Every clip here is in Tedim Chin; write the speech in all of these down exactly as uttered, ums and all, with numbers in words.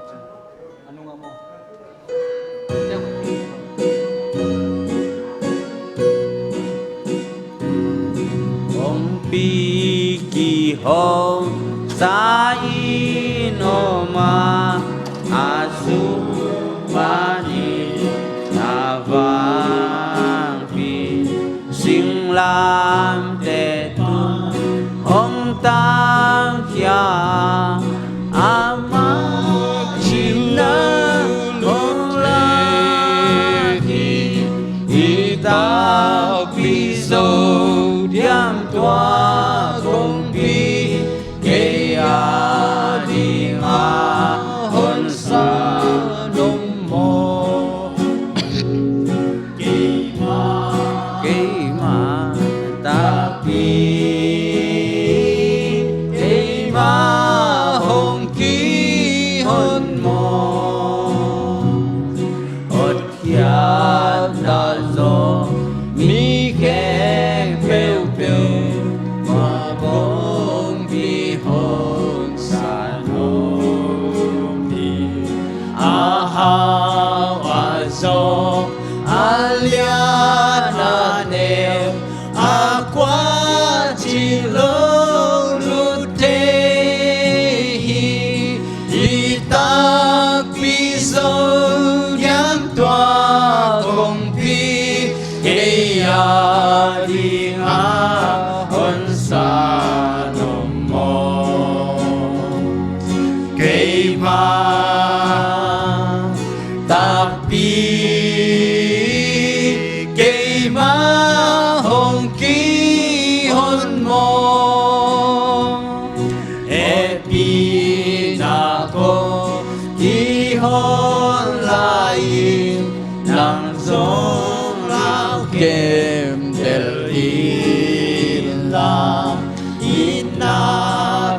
A nung a maw? Kongpi kihong sa in om a, a sung panin a vangpi singlamteh tungah hong tangkhia, amah in na hong lak hi. I takpi Zo diam tua kongpi, kei a dinga hong san om maw? Keimah, keimah takpi, keimah hong kihon maw? Hotkhiatna zong mi khempeuh mah kongpi hong san om hi. A hau a zawng, a lian a neu, a kuaci lo lut thei hi. I takpi Zo diam tua kongpi, kei a dinga hong san om maw? Keimah takpi, keimah hong kihon maw? Hehpihna kong kihon lai-in, nang zong lau kemtel inla, i na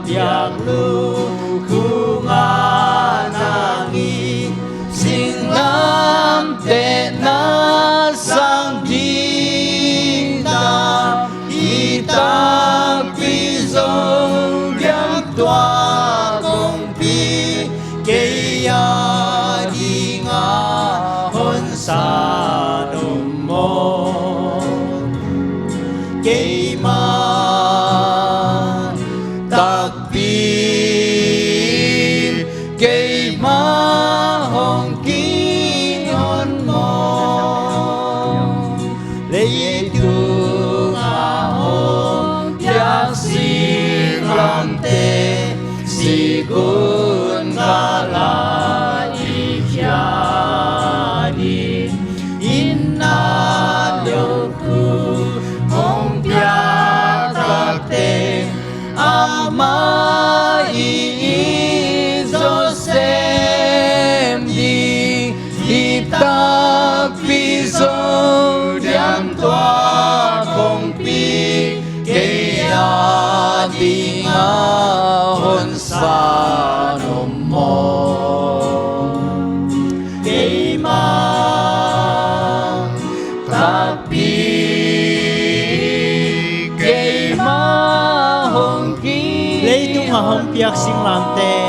biak lukhu ngan nangin singlamteh na sang ding a, i takpi Zo diam tua kongpi, kei a dinga hong san om maw? Keimah takpi, keimah hong kihon maw? Leitung a hong piak singlamteh, sigun galah i khiat in, i na lukhu hong piak takteh, amah in i zawh sem ding. I takpi Zo diam tua kongpi, kei a dinga hong san om maw? Keimah takpi, keimah hong ki- Leitung a hong piak singlamteh,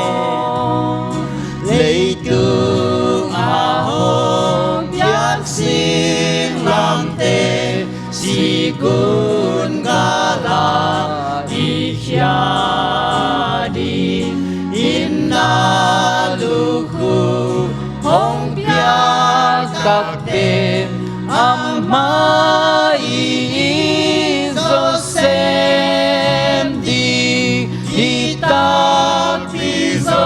leitung a hong piak singlamteh, sigun galah i khiat in, i na lukhu hong piak takteh, amah in i zawh sem ding. I takpi Zo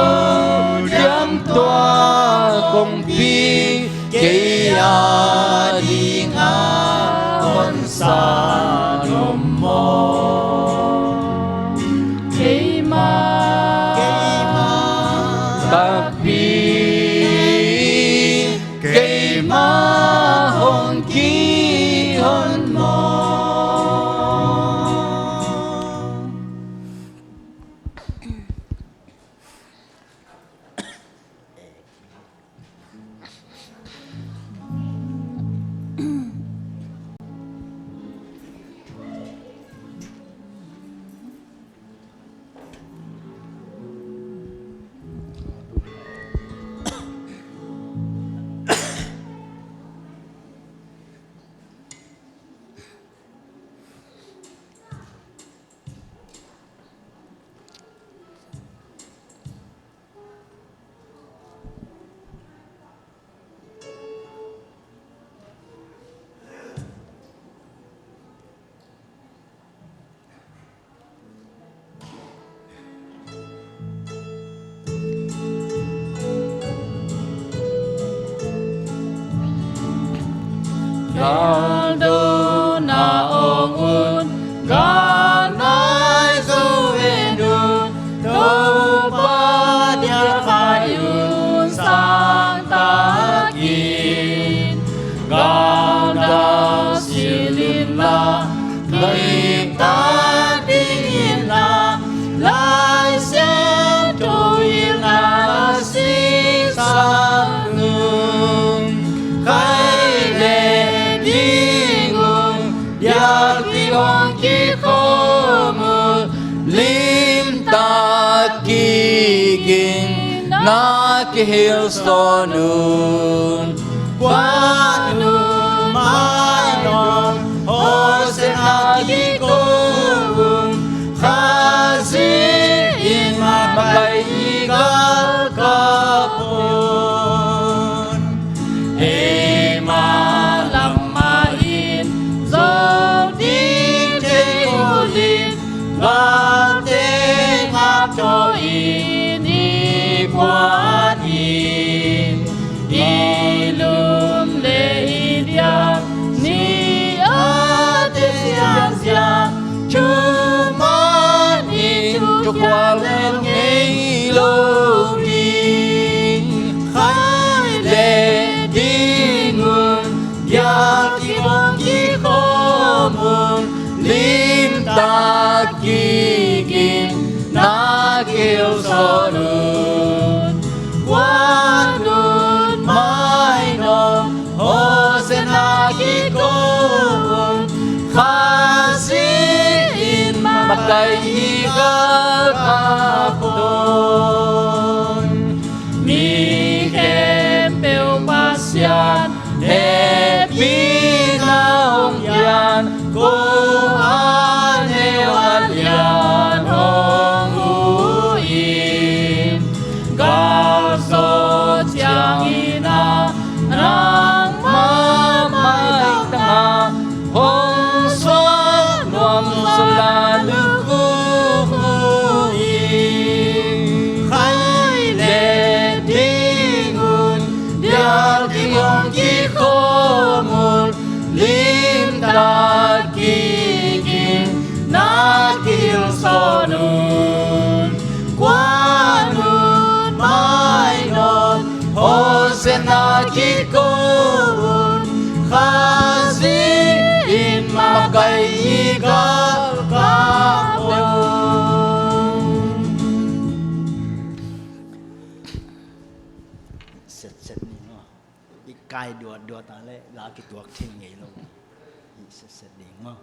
diam tua kongpi, kei a dinga hong san om maw? Keimah, keimah takpi, keimah Galdo na ong un, galnai zo en un, Topa dia khai un sangtakin. Galda silin la, gaita dingin la, Lai Siangtho in la sisan un. Khai le ding un, diak kik hong kikhawm un, limtak kik in na kihilhsawn un. Kuan un, mai nawn, Hosianna kiko un, Khazih in makaih i galkap un. Eima lam mah in zo ding thei kul in, galte ngap tawh in i kuan in. I lum le i diak ni a te siansia, thuman i thukhual lel ngei lo hi. Khai le ding un, diak kik hong kikhawm un, limtak kik in na kihilhsawn un. Kuan un, mai nawn, Hosianna kiko un, Khazih in makaih i galkap un. Mi khempeuh Pasian hehpihna hong piak, ko a neu a lian hong huh in. Galzo ciangin a, nangmah maitang a, hong suak nuam zaw lai lukhu hi. Khai le ding un, diak kik hong kikhawm un, limtak kik in na kihilhsawn un. Kuan un, mai nawn, Hosianna kiko un, Khazih in makaih i galkap un. Setset ni maw. I kai duatduat a leh la kituak thei ngei lo. I setset ding maw.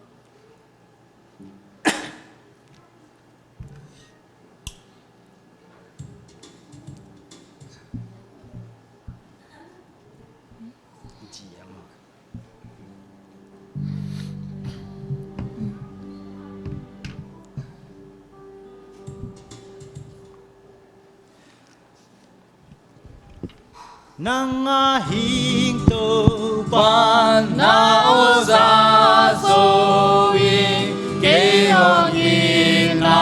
Nang a hing Topa na aw za zo in, kei hong itna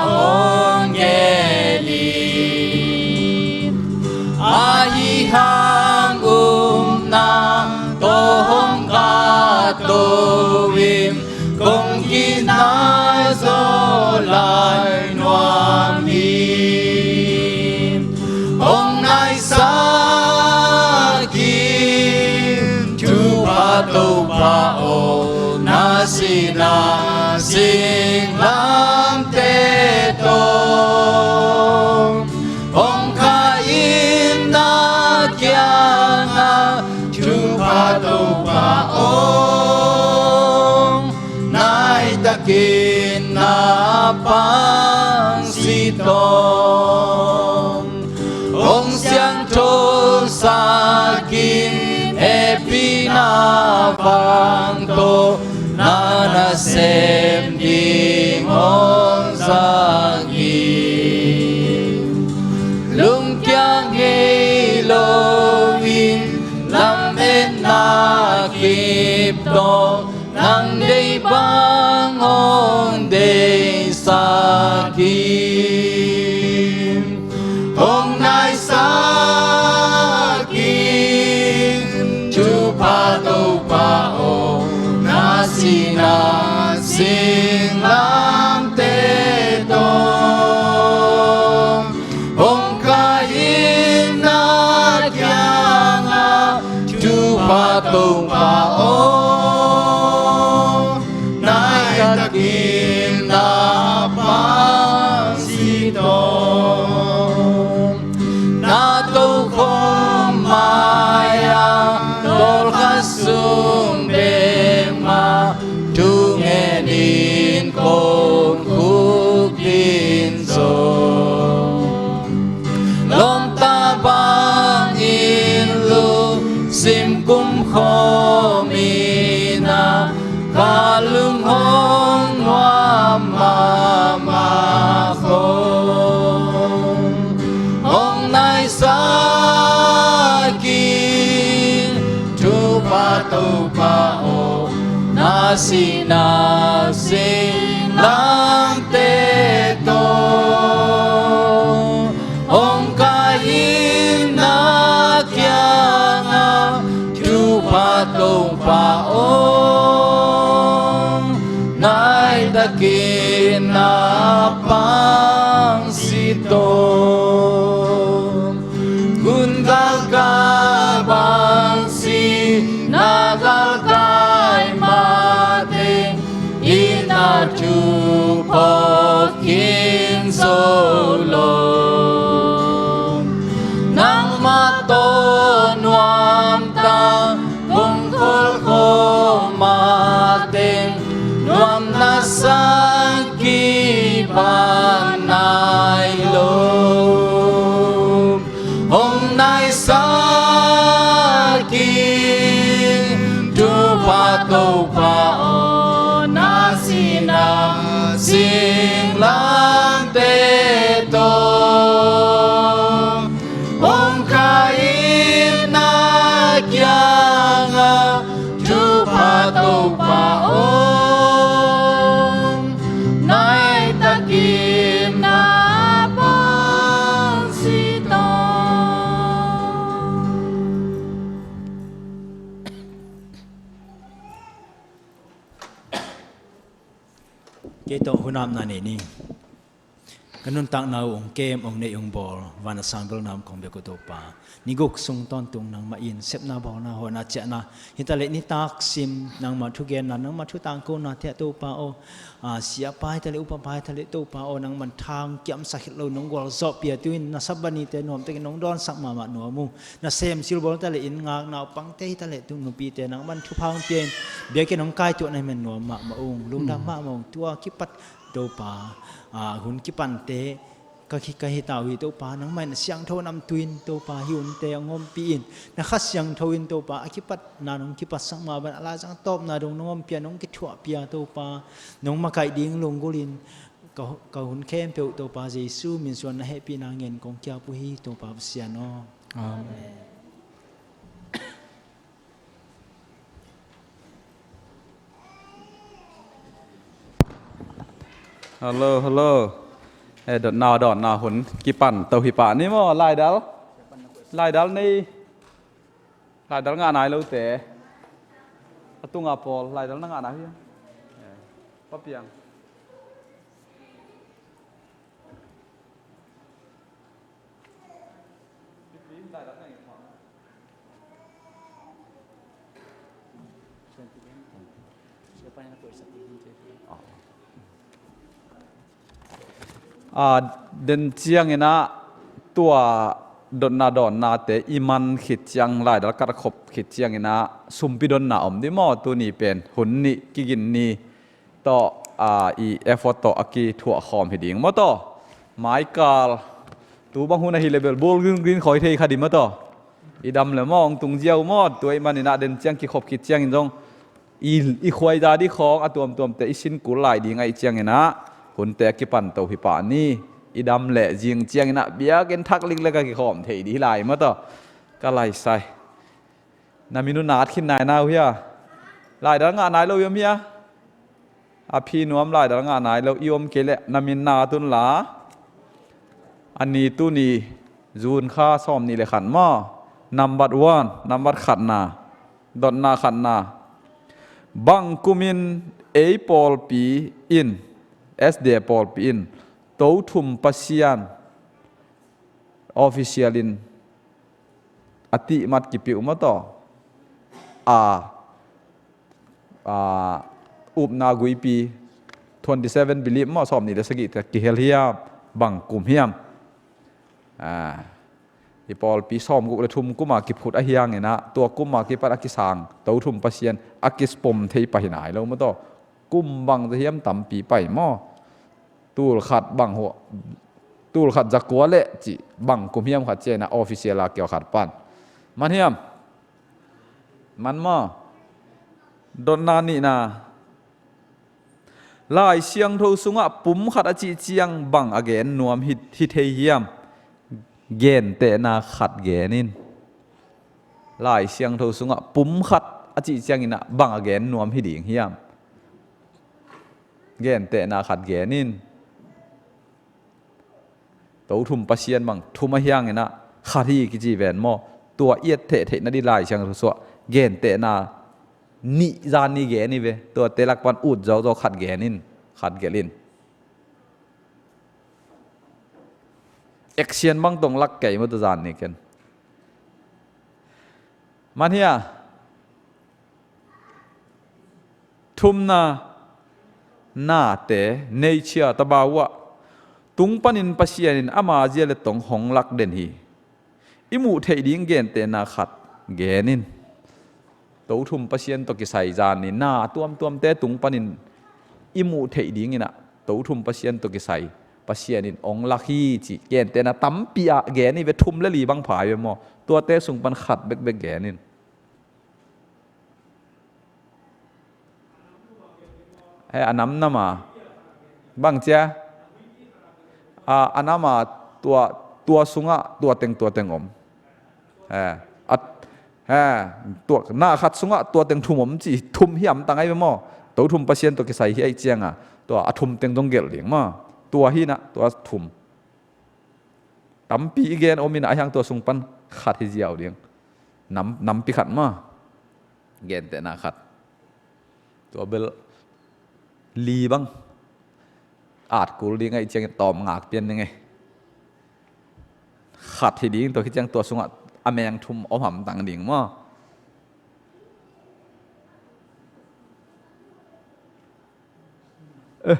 hong gen in. Ahi hang upna tawh hong kah to in, kong itna zaw lai nuam hi. Hong naisak in, Thupha Topa aw, na sihna singlamteh tawh hong khah in, na kiangah, Thupha Topa aw, nai takin na pang sih tawh, hong siangthosak in, hehpihna vang tawh na nasem ding hong zang hi. Lungkia ngei loin lametna kip tawh, nang deih bang hong deihsak hi. Hong naisak in, Thupha Topa Singlamteh tawh hong kai in, na kiangah Topa, Topa aw, nai takin na pangsi tawh, na tokhom mai-ah tawlkhat sung bek mah thungen in kong khuk ding zaw. Lawmta bangin lungsim kumkhawm in ah, ka lung hong nuam mahmah khawm. Hong naisak in, Topa, Topa aw, na sihna singlamteh tawh hong kai in, na kiangah Topa, Topa aw, nai takin na pangsi tawh. Gun galkap bang si, na galkai mateng in ah thu phawk khin zo lo. Nangmah tawh nuamtak kong kholkhawm mateng, nuamna sang kipan nai lo. Hong naisak in, Topa, Topa aw, na sihna singlamteh tawh hong kai in, na kiangah Topa, Topa aw, nai takin na pangsi tawh. Kei tawh hun apna nei ni. Ka nuntakna uh hong kem, hong neih, hong bawl, van a sang belna om kong biak uh Topa. Ni guk sung tawntung nangmah in sepna, bawlna, hawhna, ciahna, hi taleh nitak sim nangmah thugenna, nangmah thu tangkona te ah Topa aw, a, siapa hi taleh, upapa hi taleh Topa aw, nangman thang kiamsak het lo, nong gualzawhpih a, tu-in na Sabbath nite nuamtakin nong dawnsak mahmah nuam uh. Na sem silbawl taleh, inn ngakna uh pangte hi taleh, tu nupite nangman thupha hong pia in, biakinn hong kaituahna hi man nuam mahmah ung, lungdam mahmah ung. Tua kipat Topa, a, hun kipante ka hi, ka hi ta uh hi Topa, nangmah in na siangtho namtui in Topa, hih hunte hong ompih in, na Kha Siangtho in Topa, a kipatna nong kipatsak mah bangin a laizang tawpna dong nong ompih a, nong kithuahpih a Topa, nong makaih ding lunggulh in, ka, ka hun khempeuh Topa Jesu min suang, na hehpihna ngen kong ki-ap uh hi Topa Pasian aw. Amen. Hello, hello. Eh, dotna, dotna hun kipan to hi pah ni maw, laidal? Laidal nei. Laidal ngah nai lote. A tunga pawl, laidal na ngah nai uh hiam? Eh, Pa Piang. A, den ciangin ah tua dotna dawnnate i man khit ciang, laidal kat a khop khit ciangin ah sumpi donna om ding maw, tuni pen hun nih kigin ni tawh, a, i effort tawh a kithuah khawm hi ding maw tawh. Maikal tu bang hun ahi leh bel bul green green khawi thei kha ding maw tawh. I dam leh maw, hong tung ziau maw, tua ahih manin ah den ciang kikhop khit ciangin zong i, i khuaida dih khawng a tuamtuamte i sin kul lai ding ahih ciangin ah hunte a kipan to hi pah ni. I dam leh zing ciangin ah biakinn thak liklek a kikhawm thei dih hi lai maw tawh. Ka laisai. Na min uh na at khin nai na uh hia? Laidal ngah nai lo i om hia? A phi nuam, laidal ngah nai lo i om kei leh na min na at un la. A ni, tuni June kha sawmnih le khat maw? Nambat one, nambat khatna, dotna khatna. Bang kumin ei pawlpi in, S D A pawlpi in, Tothum Pasian official in a tihmat kipia uh maw taw? A, a, upna guipi twenty seven bilip maw, sawm nih le sagih te kihel hiam? Bang kum hiam? A, i pawlpi sawmguk le thum kuma kiphut ahi hanginah, tua kuma kipat a kisang Tothum Pasian a kispom thei pah hi nai lo maw taw? Kum bang za hiam? Tampi pai maw? Tul khat bang hua, tul khat za kua le cih bang kum hiam khat ciah inah official a kiau khat pan. Man hiam? Man maw? Dotna nihna. Lai Siangtho sungah pum khat a cih ciang bang a gen nuam hi, hi thei hiam? Gentehna khat gen in. Lai Siangtho sungah pum khat a cih cianginah bang a gen nuam hi ding hiam? Gentehna khat gen in. Tothum Pasian bang thum ahi hanginah khat hi kici ven maw? Tua i et thehtheihna dih Lai Siangtho sungah gentehna nih zan ni gen hi ve. Tuate lak pan ut zawzaw khat gen in, khat gelh in. Action bang tong lak kei maw tua zan ni ken. Man hia? Thumna, nate, nature, tabawa, tung panin Pasian in ama zia le tong hong lak den hi. I muh theih ding gentehna khat gen in. Tothum Pasian tawh kisai zan ni, na tuamtuamte tung panin i muh theih dinginah Tothum Pasian tawh kisai Pasian in hong lak hi ci gentehna tampi ah gen hi ve, thum le li bang pha hi ve maw? Tuate sung pan khat bekbek gen in. He, a namnam a. Bang cia? A, a nam a tua, tua sungah tua teng, tua teng om. He, a, he, tua, na khat sungah tua teng thum om ci, thum hiam tang ai ve maw? Tothum Pasian tua kisai hi ai cianga. Tua a thum teng dong gelh ding maw? Tua hi na, tua thum. Tampi i gen om in a hiang tua sung pan khat hi ziau ding. Nam, nampi khat maw? Gentehna khat. Tua bel li bang. At kul ding ai ciang tawm ngak pian ding e. Khat hi ding tua khi ciang tua sungah a meng thum om ham tang ding maw? Eh.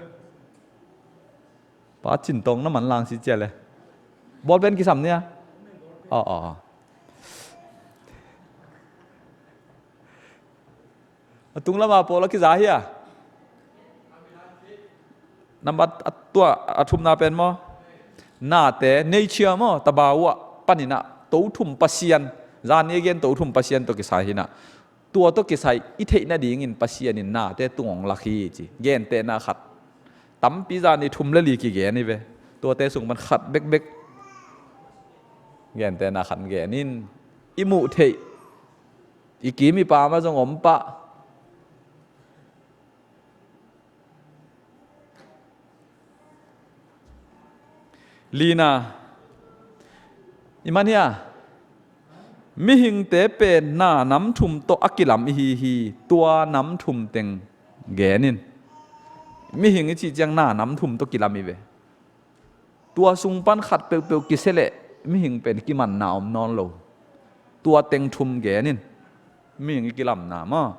Pa Cin Tawng na man lang si cia le. Bawlpen kisam nia. Aw, aw. A tung lama pawl a kiza hia. Nambat a tua a thumna pen maw? Nate, nature maw, tabawa paninah Tothum Pasian. Zan ni a gen Tothum Pasian tawh kisai hinah. Tua tawh kisai i theih nadingin Pasian in nate tung hong lak hi ci. Gentehna khat. Tampi zan ni thum le li kigen hi ve. Tuate sung pan khat bekbek. Gentehna khat gen in. I muh theih. I kim i pam a zong om pah. Lina. I man hia? Mihingte pen na nam thum tawh a kilam i hi hi, tua nam thum teng gen in. Mihing i cih ciang na nam thum tawh kilam i ve. Tua sung pan khat peuhpeuh kisia leh mihing pen kimanna om nawn lo. Tua teng thum gen in. Mihing i kilamna maw?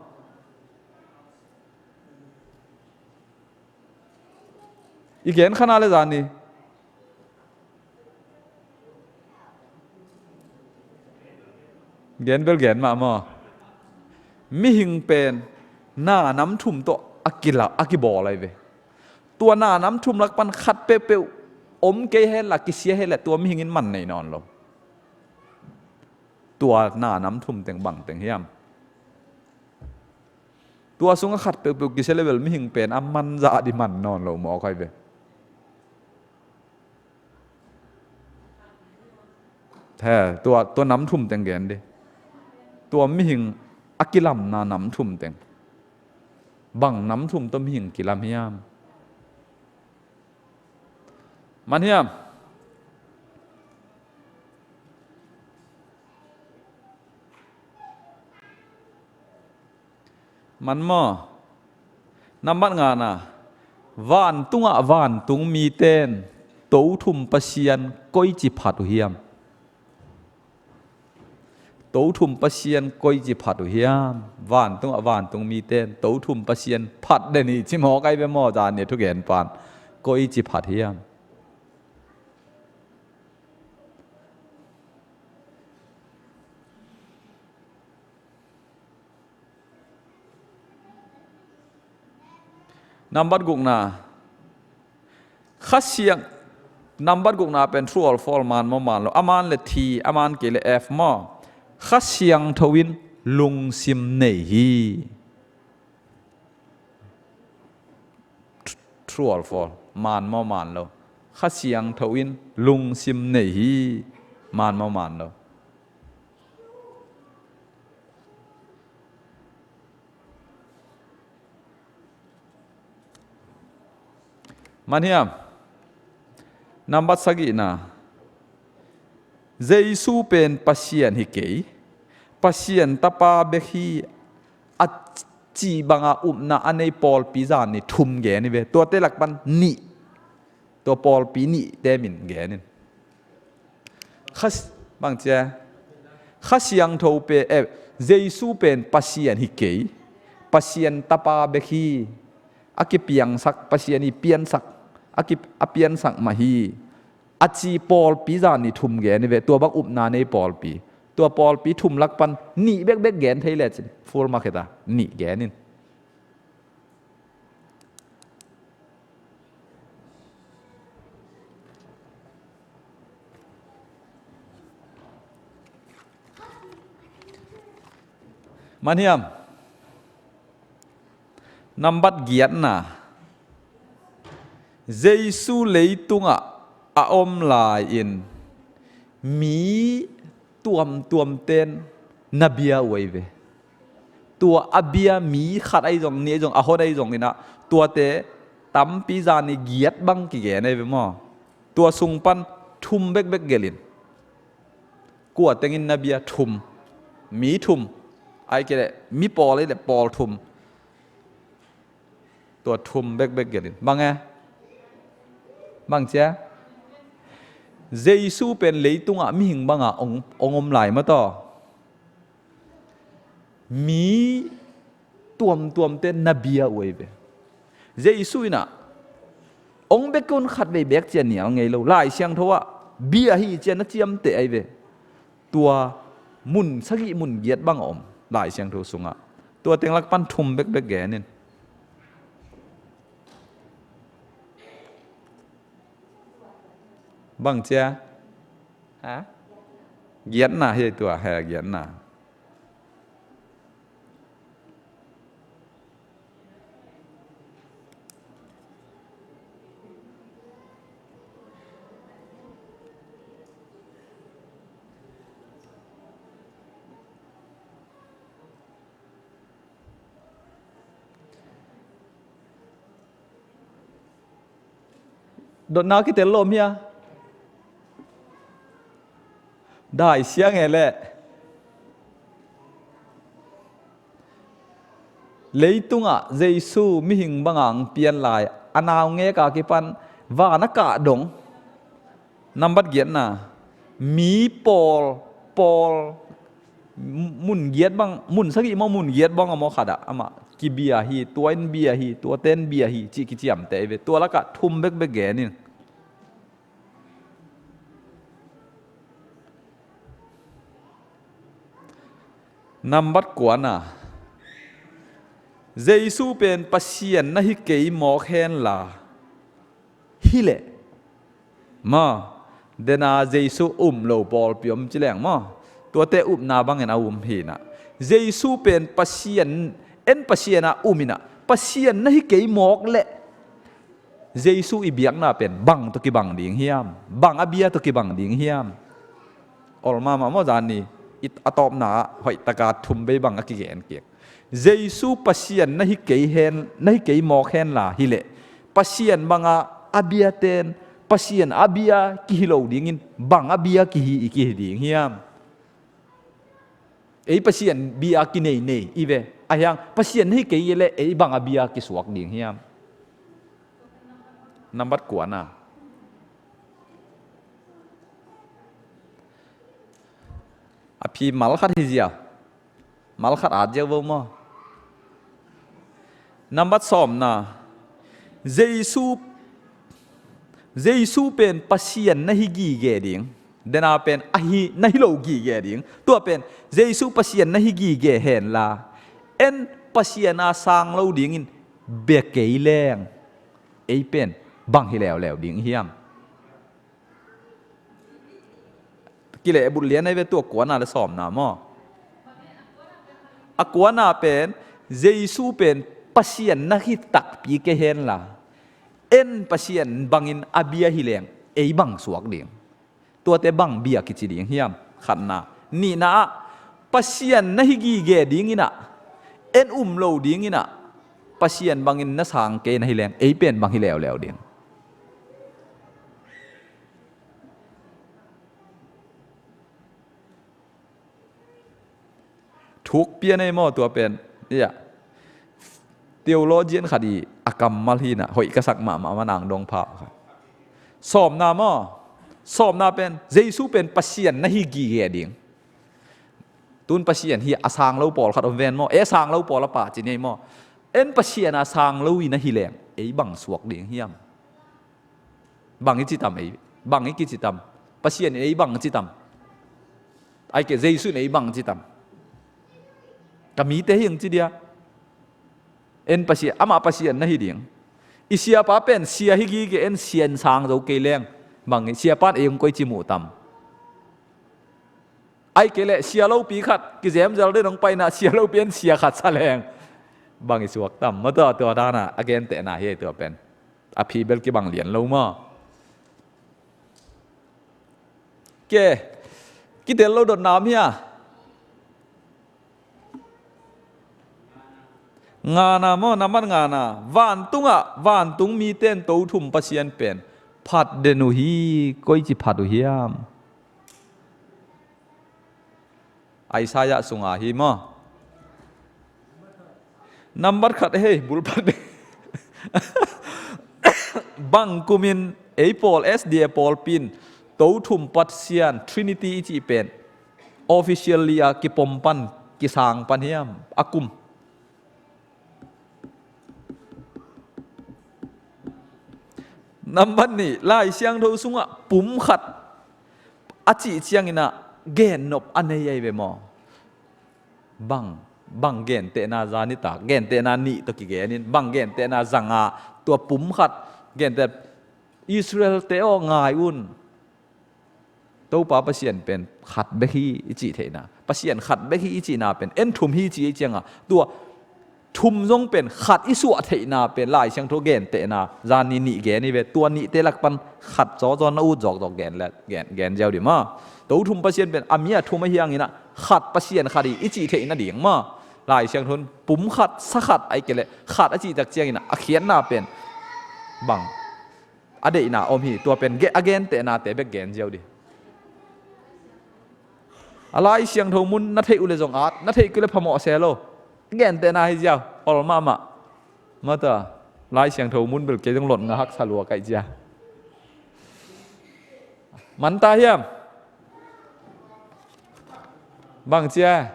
I gen khana le zan ni. Gen bel gen mah maw? Mihing pen na nam thum tawh a kila, a kibawl ai ve. Tua na nam thum lak pan khat peuhpeuh om kei hen la, kisia hen la, tua mihing in man nei nawn lo. Tua na nam thum teng bang teng hiam? Tua sungah khat peuhpeuh kisia le bel mihing pen a manzah dih man nawn lo mawk ai ve. He, tua, tua nam thum teng gen dih. Tua mihing a kilamna nam thum teng. Bang nam thum tawh mihing kilam hiam? Man hiam? Man maw? Nambat ngana, vantungah vantung miten Tothum Pasian koici phat uh hiam? Tothum Pasian koici phat uh hiam? Vantungah vantung miten Tothum Pasian phat den hi ci mawk ai ve maw, zan ni thugen pan koici phat hiam? Nambat gukna, Kha Siang, nambat gukna pen true or false, man maw man lo, a man le thi, a man kei le F maw. Kha Siangtho in lungsim nei hi. True or false, man maw man lo. Kha Siangtho in lungsim nei hi, man maw man lo. Man hiam? Nambat sagihna, Jesu pen Pasian hi kei, Pasian Tapa bek hi, a cih banga upna a nei pawlpi zan ni thum gen hi ve. Tuate lak pan nih, tua pawlpi nihte min gen in. Kha, bang cia, Kha Siangtho pen, eh, Jesu pen Pasian hi kei, Pasian Tapa bek hi, a kipiangsak, Pasian i piansak, a ki, a piansak mah hi, a ci pawlpi zan ni thum gen hi ve. Tua bang upna nei pawlpi, tua pawlpi thum lak pan nih bekbek gen thei lecin full mark heta nih gen in. Man hiam? Nambat giatna, Jesu leitungah a om lai-in mi tuamtuamten na bia uh ahi ve. Tua a bia mi khat ahi zong, nih ahi zong, a hon ahi zong inah, tuate tampi zan ni giat bang kigen ahi ve maw. Tua sung pan thum bekbek gelh in. Kua tengin na bia? Thum. Mi thum. Ai kei leh mi pawl ahi leh pawl thum. Tua thum bekbek gelh in. Bang e? Bang cia? Jesu pen leitungah mihing banga ong, ong om lai mah tawh. Mi tuamtuamte na bia uh ahi ve. Jesu inah, ong bek un khatvei beek cia nial ngei lo. Lai Siangtho ah bia hi cia na ciamteh ahi ve. Tua mun sagih mun giat bang a om Lai Siangtho sungah. Tua teng lak pan thum bekbek gen in. Bang cia? Ha? Giatna hi tua, he giatna. Dotna kitel lawm hia? Dai siang e leh. Leitungah Jesu mihing banga ang pian lai, a naungek a kipan van a kah dong. Nambat giatna, mi pawl, pawl, mun giat bang, mun sagih maw, mun giat bang a maw khat ah amah kibia hi, tua in bia hi, tua ten bia hi, cih kiciamteh ahi ve. Tua lakah thum bekbek gen in. Nambat kuana, Jesu pen Pasian na hi kei mawk henla, hileh, maw, dena Jesu um lo pawlpi om ci leng maw, tuate upna bangin a um hinah. Jesu pen Pasian, en Pasian a um inah, Pasian na hi kei mawk leh Jesu i biakna pen bang tawh kibang ding hiam? Bang a bia tawh kibang ding hiam? Ol mahmah maw, zan ni, i, a tawpna ah hoihtaka thum bei bang a kigen kik. Jesu Pasian na hi kei hen, na hi kei mawk henla hileh, Pasian banga a bia ten Pasian a bia kihi lo dingin bang a bia kihi i kihi ding hiam? Ei Pasian bia kinei nei i ve, Ahi hang Pasian na hi kei leh ei bang a bia kisuak ding hiam? Nambat kuana. A phi mal khat hi ziau. Mal khat at ziau vo maw. Nambat sawmna. Jesu, Jesu pen Pasian na hi gige ding. Dena pen ahi na hi lo gige ding. Tua pen Jesu Pasian na hi gige henla, en Pasian a sang lo dingin bia kei leng ei pen bang hi leuleu ding hiam? Kileh but lian ahi ve tua kuana le sawmna maw. A kuana pen Jesu pen Pasian na hi takpi kei henla, en Pasian bangin a bia hi leng ei bang suak ding? Tuate bang bia kici ding hiam? Khatna. Nihna ah, Pasian na hi gige dingin ah, en um lo dingin ah, Pasian bangin na sang kei na hi leng ei pen bang hi leuleu ding? Thuk pian ei maw tua pen. Ia. Theologian khat i a kammal hi na, hoih ka sak mahmah, man ang dong pha kha. Sawmna maw. Sawmna pen Jesu pen Pasian na hi gige ding. Tun Pasian hi a sang lo pawlkhat om ven maw. E sang lo pawl a pa ci nei maw. En Pasian a sang lo i na hi leng ei bang suak ding hiam? Bang i ci tam ei, bang i kici tam. Pasian in ei bang ci tam. Ai ke Jesu in ei bang ci tam. Ka mite hi ang ci dia. En Pasian, amah Pasian na hi ding. I siapa pen sia hi gige, en sia in sang zo kei leng. Bang i siapa in ei ang koi ci mu tam. Ai ke leh sia lopi khat kizemzel den ang paina, sia lopi en sia khat sa leng. Bang i suak tam. Maw tua, tua dana a gentehna hi tua pen. A phi bel kibang lian lo maw. Ke, kitel lo dot nam hia. Ngana maw, nambat ngana. Vantungah vantung miten tothum Pasian pen phat den uh hi, koici phat uh hiam? Isaiah sunga hi maw. Nambat khat hei bulpat. Bang kumin ei pawl S D A pawlpi in tothum Pasian Trinity i cih pen officially a kipom pan, kisang pan hiam? A kum. Nambat nih, Lai Siangtho sungah pum khat a cih ciangin ah gennop a nei ahi ve maw? Bang, bang gentehna zan i tak, gentehna nih tawh kigen in, bang gentehna zanga, tua pum khat, genteh Israel te aw ngai un. Topa Pasian pen khat bek hi i cih theihna. Pasian khat bek hi i cihna pen, en thum hi i cih i cianga, tua thum zong pen khat i suah theihna pen Lai Siangtho gentehna, zan ni nih gen i ve, tua nihte lak pan khat zawzaw na ut zawkzawk gen le, gen, gen ziau dih maw. Tothum Pasian pen a mi a thum ahi hangin ah, khat Pasian khat hi i cih theihna ding maw. Lai Siangtho in pum khat, sa khat, ai ke leh khat a cih tak ciangin ah, a khiatna pen bang a deihna om hi, tua pen ge-, a gentehnate bek gen ziau dih. A Lai Siangtho mun na theih uh le zong at, na theih kei le phamawh se lo. Gentehna hi ziau, ol mahmah. Mata, Lai Siangtho mun bel kei zong lot nga haksa lua kaih cia. Manta hiam? Bang cia?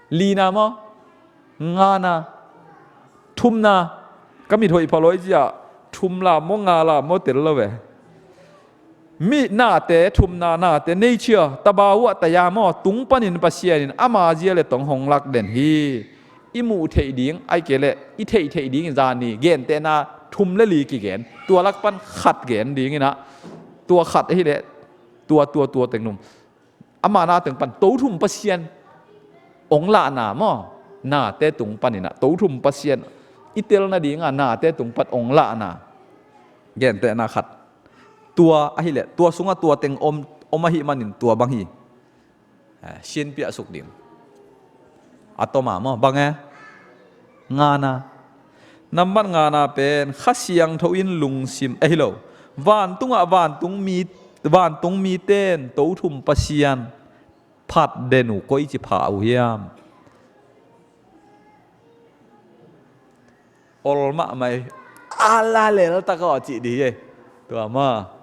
Lina maw? Ngana? Thumna? Ka mit hoih pha lo i cia, thum la maw, nga la maw, tel lo ve. Mi nate, thumna nate, nature, tabawa taya maw, tung panin Pasian in ama zia le tong hong lak den hi. I muh theih ding, ai ke leh, i theih theih ding in zan ni, gentehna thum le li kigen. Tua lak pan khat gen dingin ah, tua khat ahi leh, tua, tua, tua teng num. Ama na teng pan tothum Pasian ong lahna maw? Nate tung panin ah tothum Pasian i tel nadinga nate tung pan ong lahna. Gentehna khat. Tua ahi leh, tua sungah tua teng om, om ahi manin tua bang hi. Eh, sinpiah suk ding. A toma maw, bang e? Ngana. Nambat ngana pen, Kha Siangtho in lungsim, eh, hi lo. Vantungah vantung mi, vantung miten tothum Pasian phat den uh koici pha uh hiam? Ol mahmah hi. A la lel tak aw cih dih hi. Tua maw.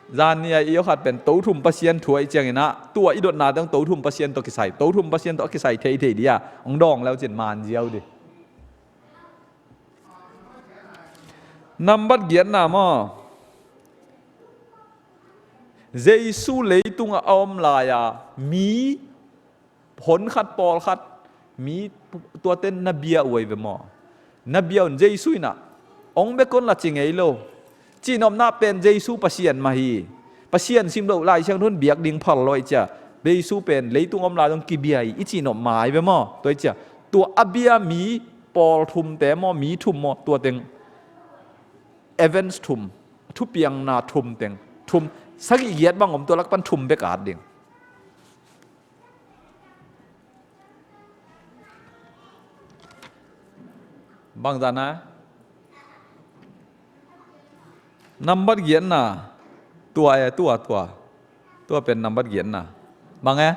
Zan ni a i awkhat pen to thum Pasian thu ahih ciangin ah, tua i dotna teng to thum Pasian tawh kisai, to thum Pasian tawh a kisai theithei dih a, hong dawng leu cin man ziau dih. Nambat giatna maw. Jesu leitungah a om lai-a mi hon khat, pawl khat, mi tuate na bia uh ahi ve maw? Na bia un Jesu in ah, hong bek un la ci ngei lo. Cihnopna pen Jesu Pasian mah hi. Pasian sim loh Lai Siangtho in biak ding phal lo ahih ciang, Jesu pen leitung om lai dong kibia hi, i cihnop mah ahi ve maw? Tua ahih ciang, tua a bia mi pawl thumte maw, mi thum maw, tua teng events thum, thupiangna thum teng, thum, sagih giat bang om, tua lak pan thum bek at ding. Bangzah na? Nambat giatna. Tua e, tua, tua. Tua pen nambat giatna. Bang e?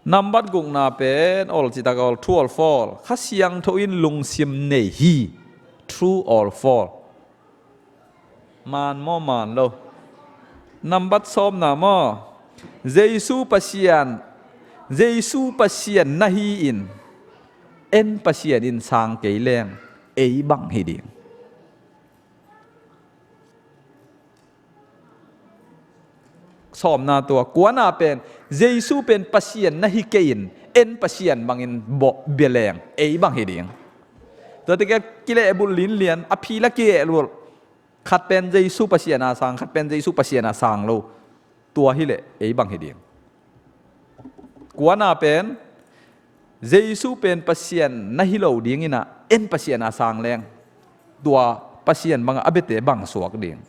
Nambat gukna pen, ol citak ol, true or false. Kha Siangtho in lungsim nei hi. True or false? Man maw, man lo? Nambat sawmna maw? Jesu Pasian, Jesu Pasian na hi-in, en Pasian in sang kei leng, ei bang hi ding. Sawmna tua, kuana pen, Jesu pen Pasian na hi kei-in, en Pasian bangin bawh bia leng, ei bang hi ding. Tua teke kilehbulh linlian, a phi la kilehbulh. Khat pen Jesu Pasian a sang, khat pen Jesu Pasian a sang lo. Tua hileh ei bang hi ding. Kuana pen Jesu pen Pasian na hi lo dingin ah, en Pasian a sang leng, tua Pasian bangah a biate bang suak ding.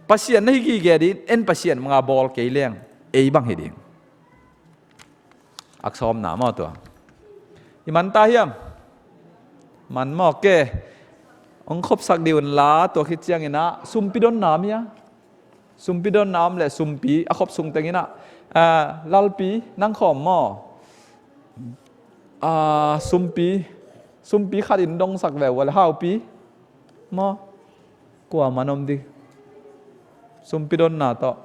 Pasian na hi gige dingin, en Pasian banga bawl kei leng, ei bang hi ding. Ak sawmna maw tua? I man ta hiam? Man maw ke? Hong khopsak dih un la, tua khit ciangin ah, sumpi donna om hia? Sumpi donna om leh sumpi, a khop sung tengin ah, ah, lalpi, nang khawm maw? Ah, sumpi, sumpi khat in dongsak ve ua leh haupi maw? Kua man om dih? Sumpi donna tawh.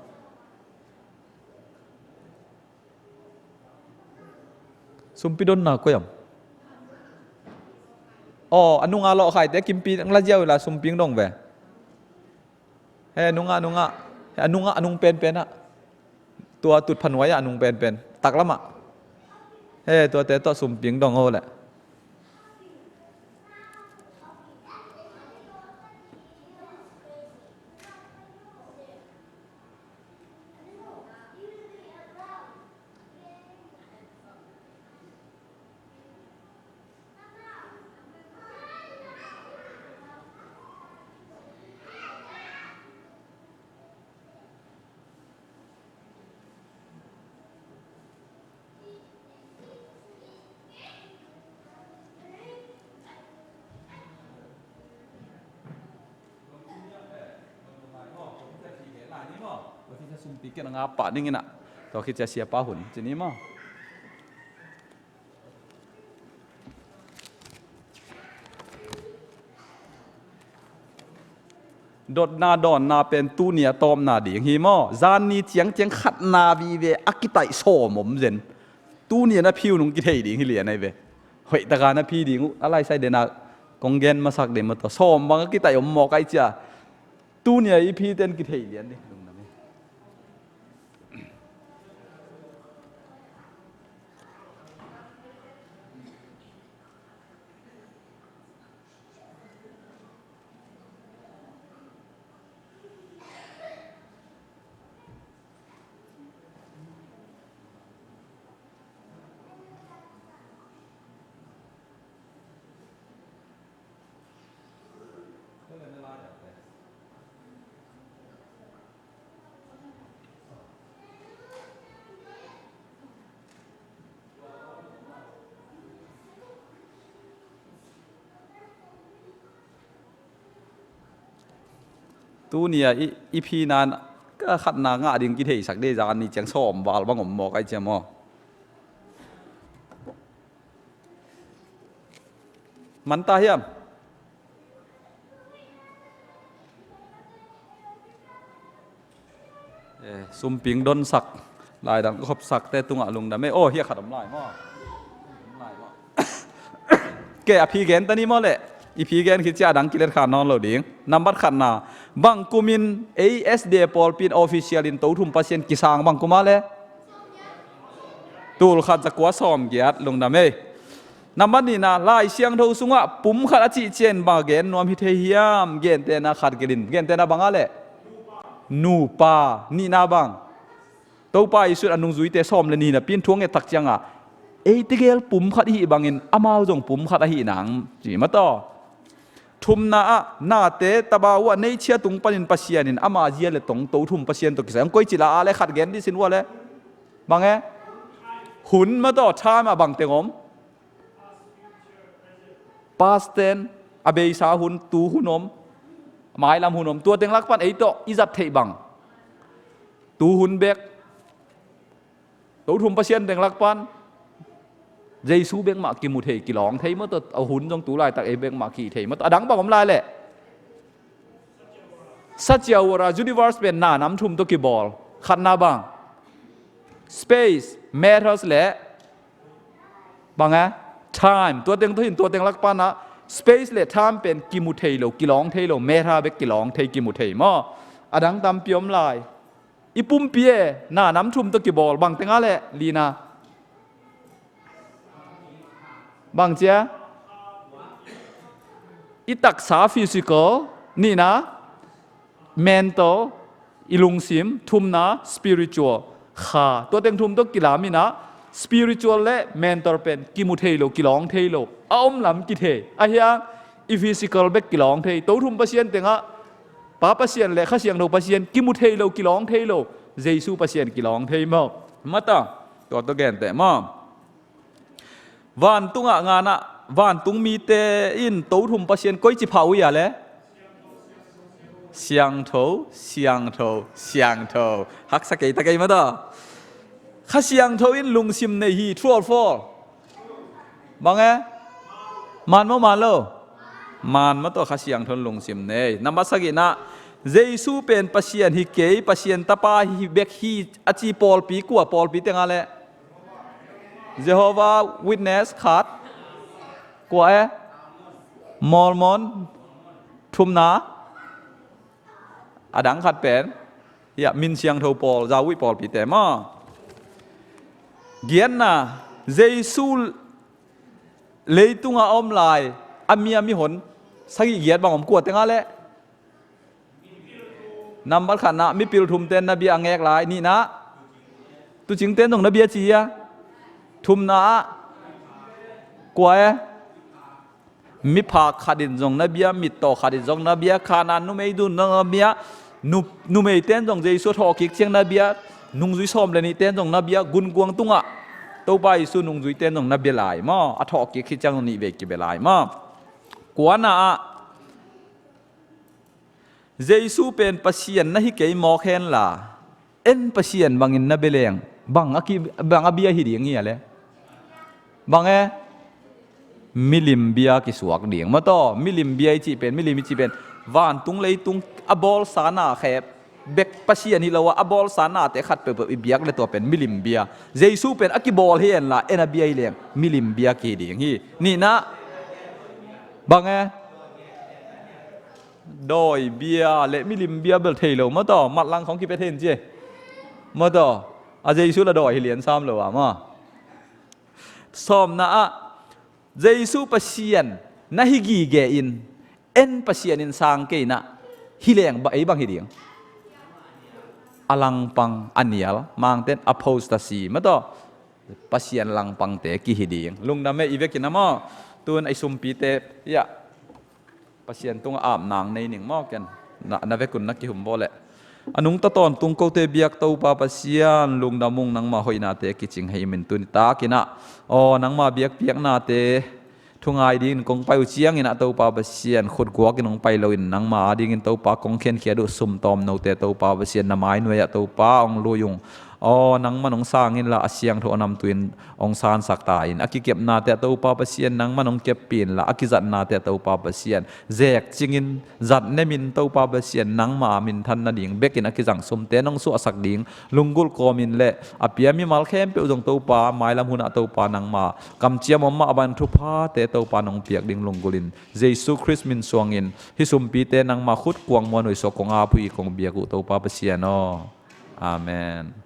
Sumpi donna koi om? Aw, a nunga lawhkhaite, kimpi, ang la ziau la sumpi ang dong ve. He, nunga, nunga. He, a nunga, a nung penpen ah. Tua tutpha nuai ah, a nung penpen. Taklam ah. He, tuate tawh sumpi ang dong o leh. Sumpi kei na nga pah ning in ah. Tua khit ciang siapa hun ci ni maw? Dotna dawnna pen tuni a tawpna ding hi maw? Zan ni ciangciang khatna vive a kitaih sawm om zen. Tuni a na phi uh nung kithei ding hi lian ahi ve. Hoih taka na phi ding uh, a laisai dena kong gen masak ding maw tua. Sawm bang a kitaih om mawk ahi cia. Tuni a i phi ten kithei lian ding. Tuni a i, i phi nan ka khatna ngah ding kitheisak dei zan ni ciang sawm val bang om mawk ahi cia maw? Man ta hiam? Eh, sumping donsak, laidang khopsakte tungah lungdam ei. Oh, hiah khat om lai maw? Om lai maw? Ke, a phi gen ta ni maw leh? I phi gen khit ciah a dang kilet kha nawn lo ding. Nambat khatna, bang kumin A S D pawlpi in official in Tothum Pasian kisang bang kum a leh? Tul khat za kua sawm giat, lungdam ei. Nambat nihna, Lai Siangtho sungah pum khat a cih ciangin bang a gen nuam hi thei hiam? Gentehna khat gelh in. Gentehna bang a leh? Nupa. Nihna bang? Topa Jesuh in a nungzuite sawm le nih napi in thu a nget tak ciangah, ei tegel pum khat i hih bangin amau zong pum khat ahih nang, ci mataw. Thumna ah, nate tabau uh a neichia tung panin Pasian in ama zia le tong Tothum Pasian tawh kisai. Hong koi ci la a leh khat gen dih sin uh a leh? Bang e? Hun mataw, time ah bang teng om? Past tense, a beisa hun, tu hun om, mailam hun om. Tua teng lak pan ei tawh i zat theih bang? Tu hun bek. Tothum Pasian teng lak pan Jesu bek mah kimu thei, kilawng thei mataw, a hun zong tu laitak ei bek mah kihih thei mataw. A dang bang om lai leh? Sachiawara, universe pen na nam thum tawh kibawl. Khatna bang? Space, matters le bang e? Time. Tua teng tawh hin, tua teng lak pan ah space le time pen kimu thei lo, kilawng thei lo, matter bek kilawng thei, kimu thei maw? A dang tampi om lai. I pumpi e, na nam thum tawh kibawl, bang teng a leh? Lina. Bang cia? I taksa, physical, nihna, mental, i lungsim, thumna, spiritual. Kha, tua teng thum tawh kilam in ah, spiritual le mental pen kimu thei lo, kilawng thei lo, a om lam kithei. A hiang, i physical bek kilawng thei. Tothum Pasian tengah, Pa Pasian le Kha Siangtho Pasian kimu thei lo, kilawng thei lo, Jesu Pasian kilawng thei maw? Mata, tua tawh genteh maw? Vantungah nganah, vantung mite in Tothum Pasian koici pha uh hia leh? Siangtho, siangtho, siangtho. Haksa kei ta kei mataw. Kha Siangtho in lungsim nei hi, true or false? Bang e? Man maw, man lo? Man mataw, Kha Siangtho in lungsim nei. Nambat sagihna, Jesu pen Pasian hi kei, Pasian tapa hi bek hi a ci pawlpi kua, pawlpi teng a leh? Jehovah Witness khat. Kua e? Mormon. Thumna. A dang khat pen, ya, min siangtho pawl, Zauih pawlpite maw? Giatna, Jesu leitungah a om lai a mi a mihon sagih giat bang om, kua teng a leh? Nambat khatna, mipil thumte in na bia a ngek lai. Nihna, tucingte in zong na bia ci hia? Thumna ah, kua e? Miphak khat in zong na bia, mittaw khat in zong na bia, Kanaan numei dun zong na bia, nu, numeite in zong Jesu a thawhkik ciang na bia, nungzui sawm le nihte in zong na bia, gunkuang tungah Topa Jesu nungzuite in zong na bia lai maw? A thawhkik khit ciang zong nih vei kibia lai maw? Kuana ah, Jesu pen Pasian na hi kei mawk henla, en Pasian bangin na bia leng, bang a ki, bang a bia hi ding hia leh? Bang e? Milim bia kisuak ding. Mataw, milim bia i cih pen, milim i cih pen, vantung leitung a bawlsa na khep bek Pasian hi lo a, a bawlsa nate khat peuhpeuh i biak leh tua pen milim bia. Jesu pen a kibawl hi henla, en a bia hi leng, milim bia kihi ding hi. Nihna, bang e? Dawi bia le milim bia bel thei lo mataw, matlang khong kipia thei in ci e. Mataw, a Jesu la dawi hi lian sam lo a maw? Sawmna ah, Jesu Pasian na hi gige in, en Pasian in sang kei in ah, hi leng ba, ei bang hi ding? A langpang, a nial, Mangte in apostasy mataw, Pasian langpangte kihi ding. Lungdam e, i vekin a maw? Tun ei sumpite, ya. Pasian tungah apna nei ning maw ken. Na, na vekun na kihum bawl leh. A nungta tawntung kote biak Topa Pasian, lungdam ung, nangma hoihnate kicing hei min tuni takin ah, aw, nangma biakpiaknate thu ngai dingin kong pai uh ciangin ah, Topa Pasian, khutguakin hong pai loin nangma adingin Topa kong khenkhiat uh sum tawmnote Topa Pasian, na mainuai ah Topa hong lui ung. Aw, nangman hong sang inla, a siangtho a namtui in hong sansak ta in. A kikepnate ah Topa Pasian, nangman hong keppi inla, a kizatnate ah Topa Pasian, zek cingin, zat nemin Topa Pasian, nangma minthan nading bekin a kizang sumte nong suahsak ding lunggulh kawmin le a pia mimal khempeuh zong Topa, mailam hunah Topa nangma kamciam om mah a ban thuphate Topa nong piak ding lunggulhin, Jesu Khrist min suangin hih sumpite nangma khut kuang muanhuai suak kong ap uh hi, kong biak uh Topa Pasian aw. Amen.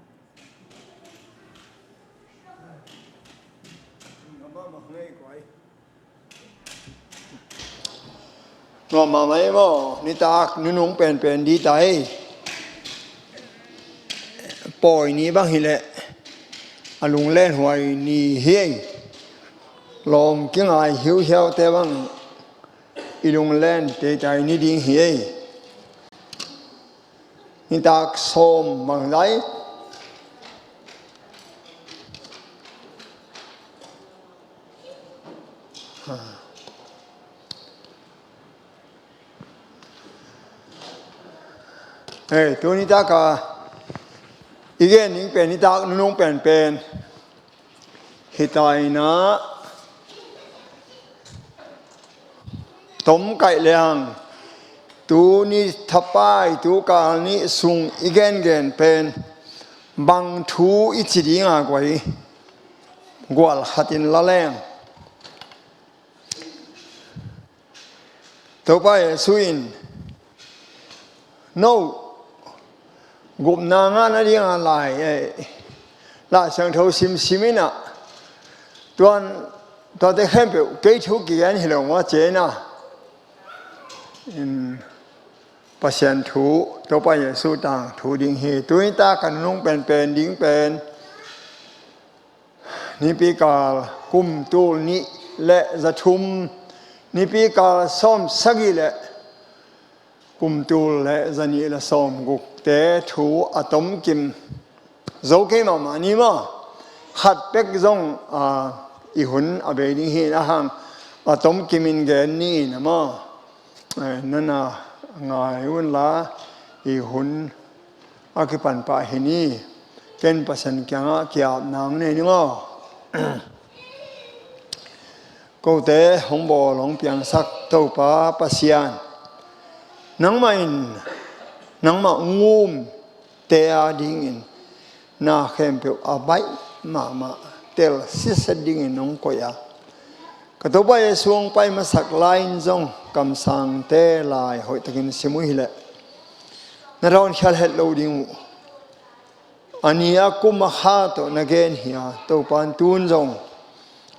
Nuam mahmah ei maw, nitak nunung penpen dita ei. Pawi ni bang hileh a lunglenhuai ni hi ei. Lawm kingai hiuhiaute bang i lunglen teitai ni ding hi ei. Nitak sawm bang lai. Hei, tu nitak a i gen ding pen nitak nunung penpen hi ta in ah, tom kaih lehang, tuni thapai, tu kal nih sung i gengen pen bang thu i ci ding a guai, gual khatin la leng. Topa Jesu in, no gupna ngah nadinga lai, eh, Lai Siangtho simsim in ah, tuan, tuate khempeuh kei thu kigen hi lo maw ci in ah, in Pasian thu, Topa Jesu tangthu ding hi. Tuni tak a nunung penpen ding pen Nipikal kum tul nih le za thum, nipikal sawm sagih le kum tul le za nih le sawm gukte thu a tomkim zo kei mahmah ni maw. Khat pek zong, a, i hun a bei ding hi in a hang a tomkim in gen ni in a maw. Eh, nana ngai unla i hun a kipan pah hi ni. Ken Pasian kiangah ki-apna hong nei ning aw. Kote hong bawl hong piangsak Topa Pasian, nangmah in, nangmah ngumte a dingin na khempeuh a baih mahmah tel siset dingin hong koih a, ka Topa Jesu hong pai masak lai-in zong kamsangte lai hoihtakin sim uh hileh na dawn khial het lo ding uh. A ni a kum a kha tawh na gen hi a, Topa in tun zong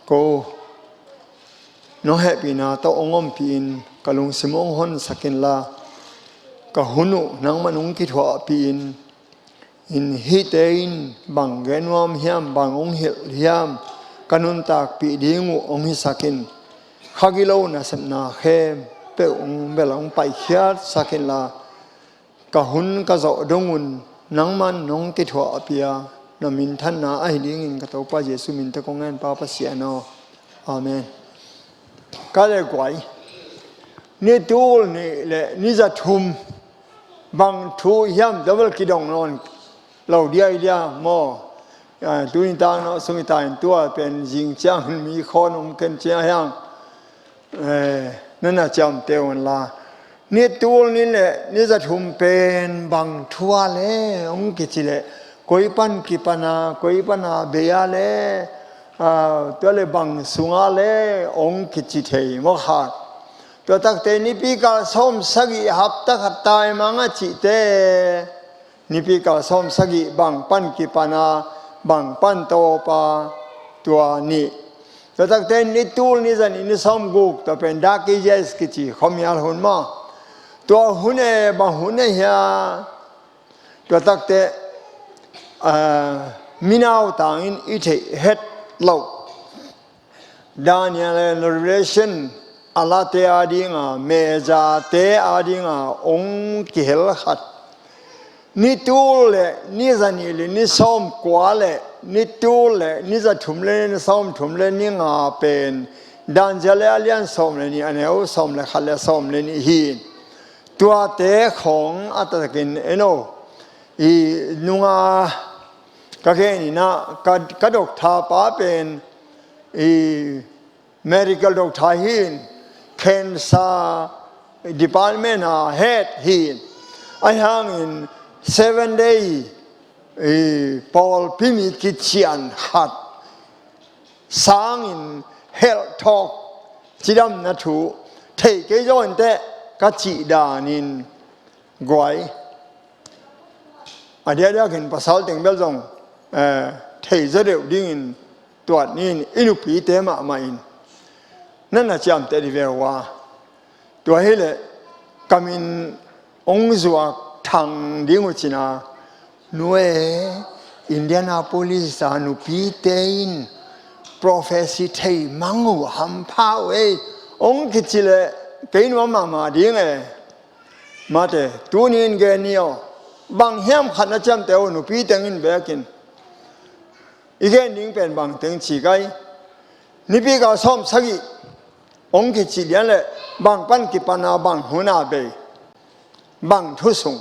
ko nong hehpihna tawh hong ompih in ka lungsim hong honsak inla, ka hun uh nangman hong kithuahpih in, in hihte in bang gen nuam hiam, bang hong hilh hiam, ka nuntakpih ding uh hong hisak in, kha gilo nasepna khempeuh hong bel hong paikhiatsak inla, ka hun ka zawh dong un nangman nong kithuahpih a, na minthanna ahi dingin ka Topa Jesu min tawh kong ngen, Pa Pasian aw. Amen. Ka le guai, ni tul nih le ni za thum bang thu hiam tua bel kidong nawn lo diaidia maw. Ah, tuni tak nawh sung i ta in tua pen zing ciangin mi khawn om ken ciang hiang. Eh, nana ciamteh unla, ni tul nih le ni za thum pen bang thu a le hong kici leh, koi pan kipan a, koi pan a bei a le, ah, tua le bang sung a le hong kici thei maw khat. Tua takte nipikal sawm sagih hapta khat taimang a cihte, nipikal sawm sagih bang pan kipan a, bang pan tawp a, tua nih. Tua takte ni tul ni za nih ni sawm guk, tua pen dark ages kici khuamial hun maw. Tua hun e bang hun e hia. Tua takte, ah, minautangin i theih het loh Daniel and Revelation a late a dinga, mezate a dinga hong kihel khat. Ni tul le ni za nih le ni sawm kua le ni tul le ni za thum le ni sawm thum le ni nga pen Daniel a lian sawm le nih, a neu sawm le khat le sawm le nih hi. Tuate khawng a taktakin eno i nunga Ka gen in ah, ka, ka doctor pa pen i medical doctor hi in, cancer department a head hi in. Ahi hangin Seven Day i pawlpi mi kician khat sangin helh thawk cidamna thu thei kei zaw inteh ka cih danin guai. A diakdiakin pasal teng bel zong, eh, thei zaw deuh dingin tuat ni in, i nupite mahmah in na na ciamteh dih ve ua. Tua hileh ka min hong zuak thang ding uh cin a, nu e, Indianapolis a nupite in prophecy thei mang uh, hampha uh ei, hong kici leh kei nuam mahmah ding e. Mate, tuni in gen ni aw, bang hiam khat na ciamteh uh, nupi teng in bekin. I gen ding pen bang teng ci kai. Nipi ka sawm sagih hong kici lian leh bang pan kipan a, bang hun a bei, bang thu sung.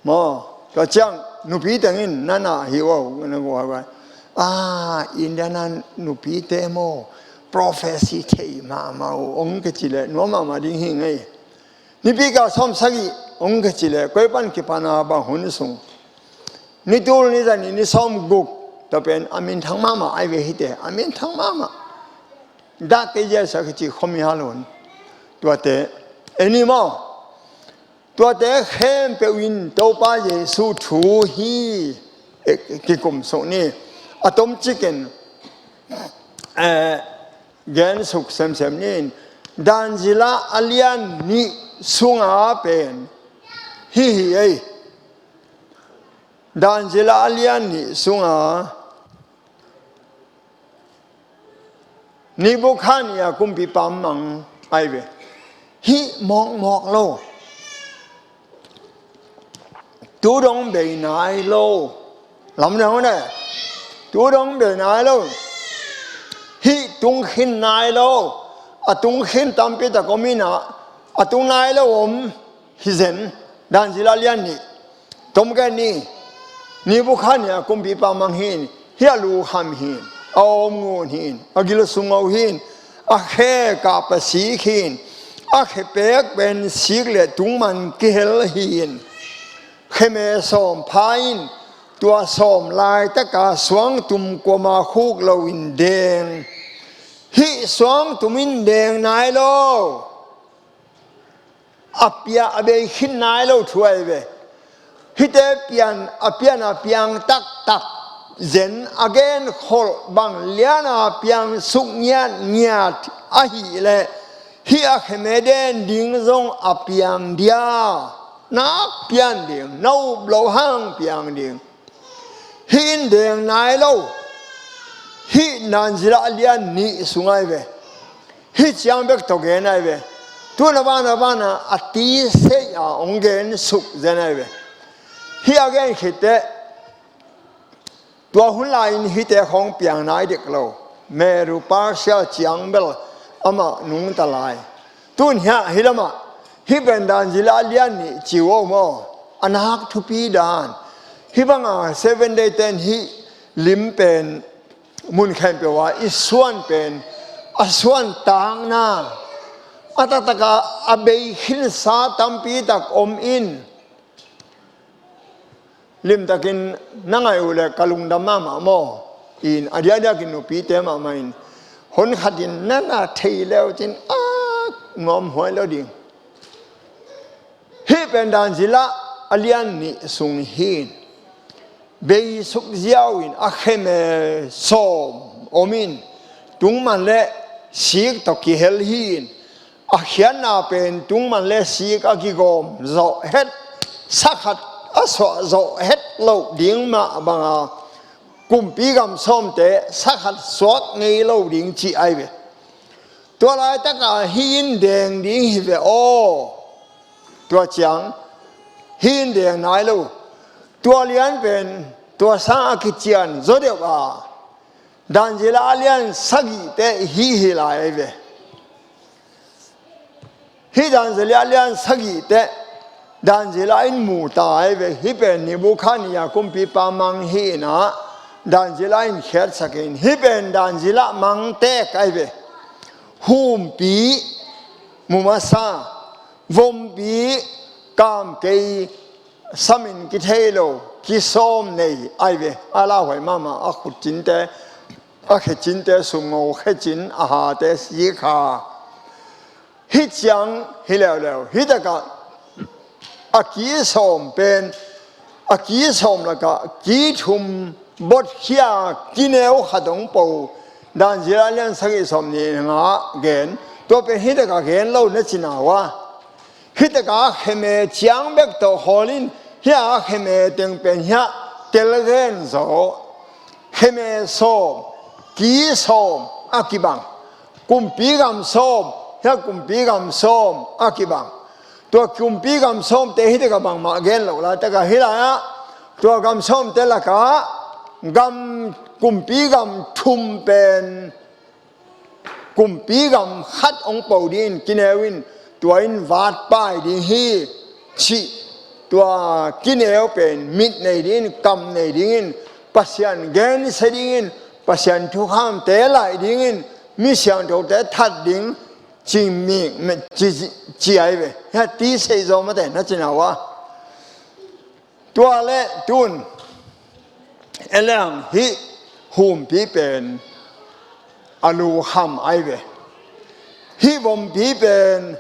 Maw, tua ciang nupi teng in na na hi uh aw, na guai guai. Ah, Indiana nupite maw, prophecy thei mahmah uh, hong kici leh nuam mahmah ding hi ngei. Nipi ka sawm sagih hong kici leh koi pan kipan a, bang hun sung. Ni tul ni za nih ni sawm guk, tua pen a minthang mahmah ai ve hite, a minthang mahmah. Dak kei zia sa kici khomi halon. Tuate, eni maw. Tuate khempeuh in Topa Jesu thu hi, eh, kikum suk ni. A tomcikin, eh, gen suk semsem ni in. Daniel a lian nih sunga pen hi hi ei. Daniel a lian nih sunga Nebukhadnezzar kumpipa mang ai ve. Hih mawkmawk lo. Tu dong bei nai lo. Lam dang ne. Tu dong bei nai lo. Hih tung khin nai lo. A tung khin tampi tak om in ah, a tung nai lo om hi zen. Daniel a lian nih. Tom gen ni, Nebukhadnezzar kumpipa mang hi in, hih a lukham hi in, a awmngun hi in, a gil sung a uh hi in, a khe kap a sik hi in, a khe pek pen sik le tungman kihel hi in, khe me sawm pha in, tua sawm laitaka suangtum kuama khuk lo in deng. Hih suangtum in deng nai lo. A pia, a bei khin nai lo thu ai ve. Hihte pian, a pian a piang taktak zen, a genkholh bang lian a piang suk ngiatngiat ahih leh, hih a khe me den ding zong a piang dia. Nak pian ding, na up loh hang piang ding. Hih in deng nai lo. Hih Daniel a lian nih sung ai ve. Hih ciang bek tawh gen ai ve. Tu na van a van a, a ti sei a hong gen suk zen ai ve. Hih a gen khit teh, tua hun lai-in hihte khawng piang nai dek lo. Medo Persia ciang bel amah nungta lai. Tun hiah hih lamah, hih pen Daniel a lian nih ci uh maw, a nak thupi dan. Hih banga Seven Day ten hih lim pen mun khempeuh ah i suan pen, a suan takna, a taktak a, a bei khinsa tampi tak om in. Limtakin na ngaih uh leh ka lungdam mahmah maw. In a diakdiakin nupite mahmah in, hun khatin na na thei leu cin a nuam huai lo ding. Hih pen Daniel a lian nih sung hi in, bei suk ziau in a khe me sawm om in, tungman le sik tawh kihel hi in, a khiatna pen tungman le sik a kigawm zawh het, sakhat a suah zawh het loh ding mah banga, kumpi gam sawmte sakhat suak ngei lo ding cih ai ve. Tua laitaka hih in deng ding hi ve aw. Tua ciang hih in deng nai lo. Tua lian pen tua sang a kician zaw deuh a, Daniel a lian sagih teh hih hi lai ai ve. Hih Daniel a lian sagih teh Daniela in mu ta ahi ve. Hih pen Nebukhadnezzar kumpipa mang hi inah, Daniela in khiatsak in, hih pen Daniela mang tek ahi ve. Humpi mu masa, vompi, kamkei, samin kithei lo, kisawm nei ahi ve. A lauhuai mahmah, a khutcinte, a khecinte, sumngo khecin, a hate sikha. Hih ciang hi leuleu, hih takah a kisawm pen, a kisawm lakah kithum botkhia kineu khat hong po, Daniela lian sagih sawm nih nga gen, tua pen hih takah gen lo na ci na uh a. Hih takah kheme ciang bek tawh hawl in, hiah a kheme teng pen hiah tel gen zaw. Kheme sawm, ki sawm a kibang. Kumpi gam sawm, hiah kumpi gam sawm a kibang. Tua kumpi gam sawmte hih takah bangmah gen lo laitakah hih lai-ah, tua gam sawmte lakah gam, kumpi gam thum pen kumpi gam khat hong po dingin kineu in, tua in vatpai ding hi, cih, tua kineu pen mit nei dingin, kam nei dingin, Pasian gensia dingin, Pasian thukhamte laih dingin, mi siangthote that ding, ci mi, ci, ci, ci ahi ve. Hiah ti seih zaw mate na ci na uh a. Tua leh tun, en leng hih humpi pen a lukham ahi ve. Hih vompi pen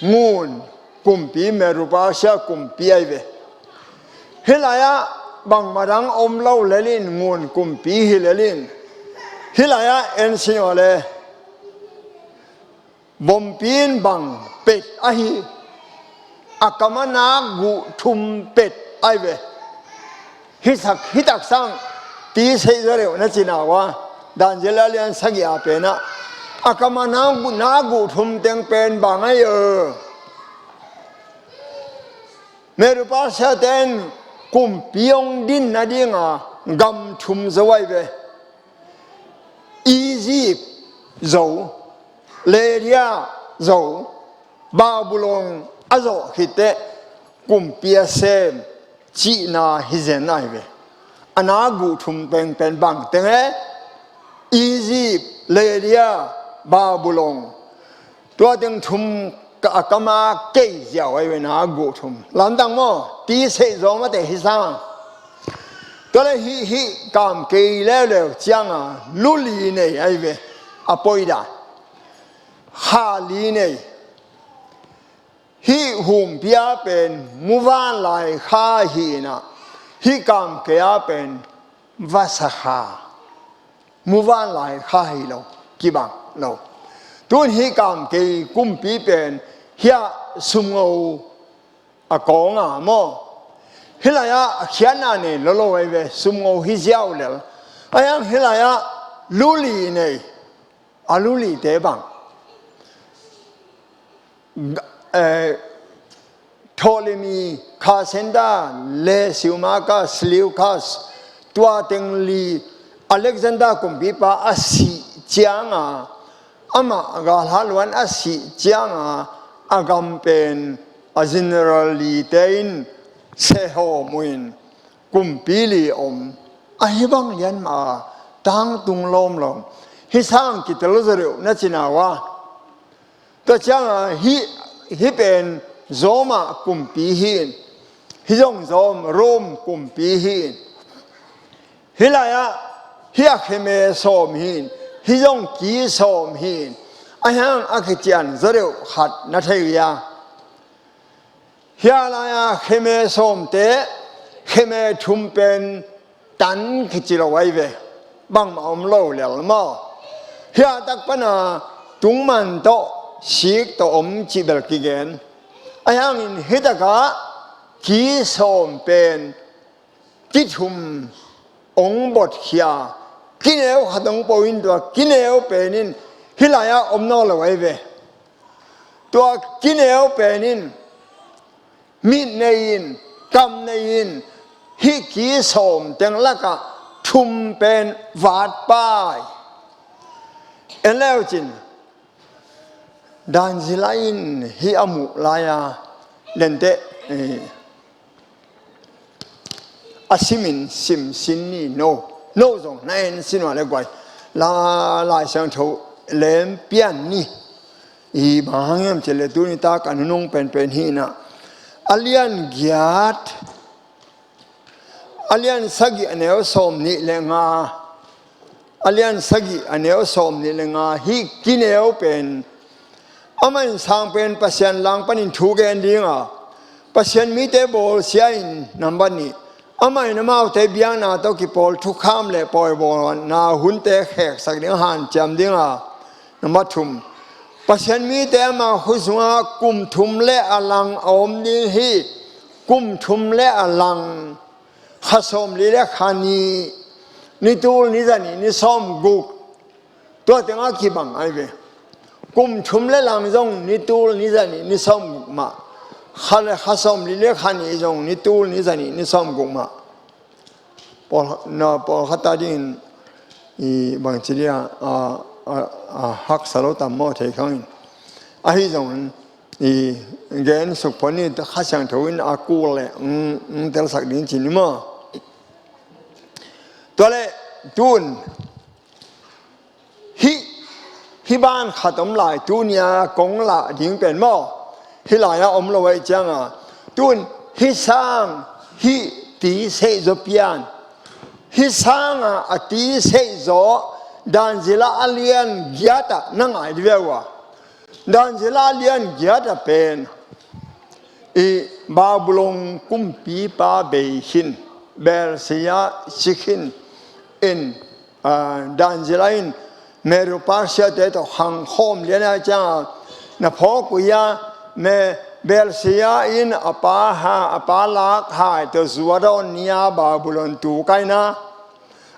Ngun kumpi, Medo-Persia kumpi ahi ve. Hih lai-ah bangmah dang om lo lel in, Ngun kumpi hi lel in. Hih lai-ah en sin uh leh, vompi in bang pet ahi, a kam a nak guh thum pet ahi ve. Hih sak, hih tak sang ti seih zaw deuh na ci na uh a, Daniela lian sagih a pen ah, a kam a nak guh, nak guh thum teng pen bang ahi, uh, Medo-Persia-te in kumpi hong din nadinga gam thum zo ahi ve. Egypt zo, Lydia zo, Babylon a zawh khit teh kumpi a sem cihna hi zen ahi ve. A nak guh thum pengpen bang teng e, Egypt, Lydia, Babylon. Tua teng thum ka, a kam a kei ziau ahi ve, nak guh thum. Lamdang maw, ti seih zaw mate hi sang. Tua leh hih, hih kamkei leuleu cianga lu li nei ahi ve, a poida. Kha li nei. Hih humpi a pen muvanlai kha hi inah, hih kamkei a pen vasa kha. Muvanlai kha hi lo, kibang lo. Tun hih kamkei kumpi pen hiah sumngo a kawng a maw. Hih lai-ah a khiatna nei lolo ahi ve, sumngo hi ziau lel. A hiang hih lai-ah lu li nei, a lu lite bang, eh, Ptolemy, Cassander, Leummaeus, Seleucus, tua teng li, Alexander kumpipa a sih cianga, amah galhat luan a sih cianga, a gam pen a general lite in sehawm uh in, kumpi li om, ahi bang lian mah a, tangtung lawmlawm. Hih sang kitel zaw deuh na ci na uh a. Tua cianga hih, hih pen Roma kumpi hi in, hih zong Rome, Rome kumpi hi in. Hih lai-ah hih a kheme sawm hi in, hih zong ki sawm hi in. A hiang a kician zaw deuh khat na thei uh hia? Hih lai-a kheme sawmte, kheme thum pen tan kici lo ahi ve. Bangmah om lo lel maw. Hih a tak pana tungman tawh sik tawh om cih bel kigen. A hiangin hih takah ki sawm pen kithum hong botkhia, kineu khat hong po in, tua kineu pen in hih lai-ah om nawn lo ahi ve. Tua kineu pen in mit nei in, kam nei in, hih ki sawm teng lakah thum pen vatpai. En leucin, Daniela in hih a muh lai-a, lente eh, a simin sim sin ni. No, no zong na en sin uh a le guai, la Lai Siangtho lem pian ni. I bang hang hiam cih leh tuni tak a nunung penpen hi in ah, a lian giat, a lian sagih a neu sawm nih le nga, a lian sagih a neu sawm nih le nga, hih kineu pen, amah in sang pen Pasian lang panin thu gen ding a, Pasian mite bawlsia in, number nih, amah in amaute biakna tawh kipawl thukham le pawi bawlna hunte kheksak ding, hanciam ding a, number thum, Pasian mite ama khut sungah kum thum le a lang a om ding hi. Kum thum le a lang, kha sawmli le kha nih, ni tul ni zanih ni sawmguk, tua tengah kibang ai ve. Kum thum le lang zong ni tul ni zanih ni sawmguk mah, kha le kha sawmli le kha nih zong ni tul ni zanih ni sawmguk mah. Pawl, na, pawlkhat ta dingin i bangci dia, a, a, a, haksa lo tam maw, thei khangin. Ahi zongin i gen suk phot ni, Kha Siangtho in a kul le, mm, mm, telsak ding ci ni maw. Tua le tun hih, hih ban khat om lai, tuni-a kong lah ding pen maw, hih lai-ah om lo ahih cianga, tun hih sang, hih ti seihzaw pian, hih sanga a ti seihzaw, Dan zila a lian giatah na ngai di ve uh a. Dan zila a lian giatah pen i Babylon kumpipa bei khin, Belshazzar ci khin in, a, Dan zila in Medo Persia te tawh khang khawm lian a cianga, na phawk uh hia, me Belshazzar in a pa ha, a pa lak hai tawh zuadawn ni-a Babylon tu kaina.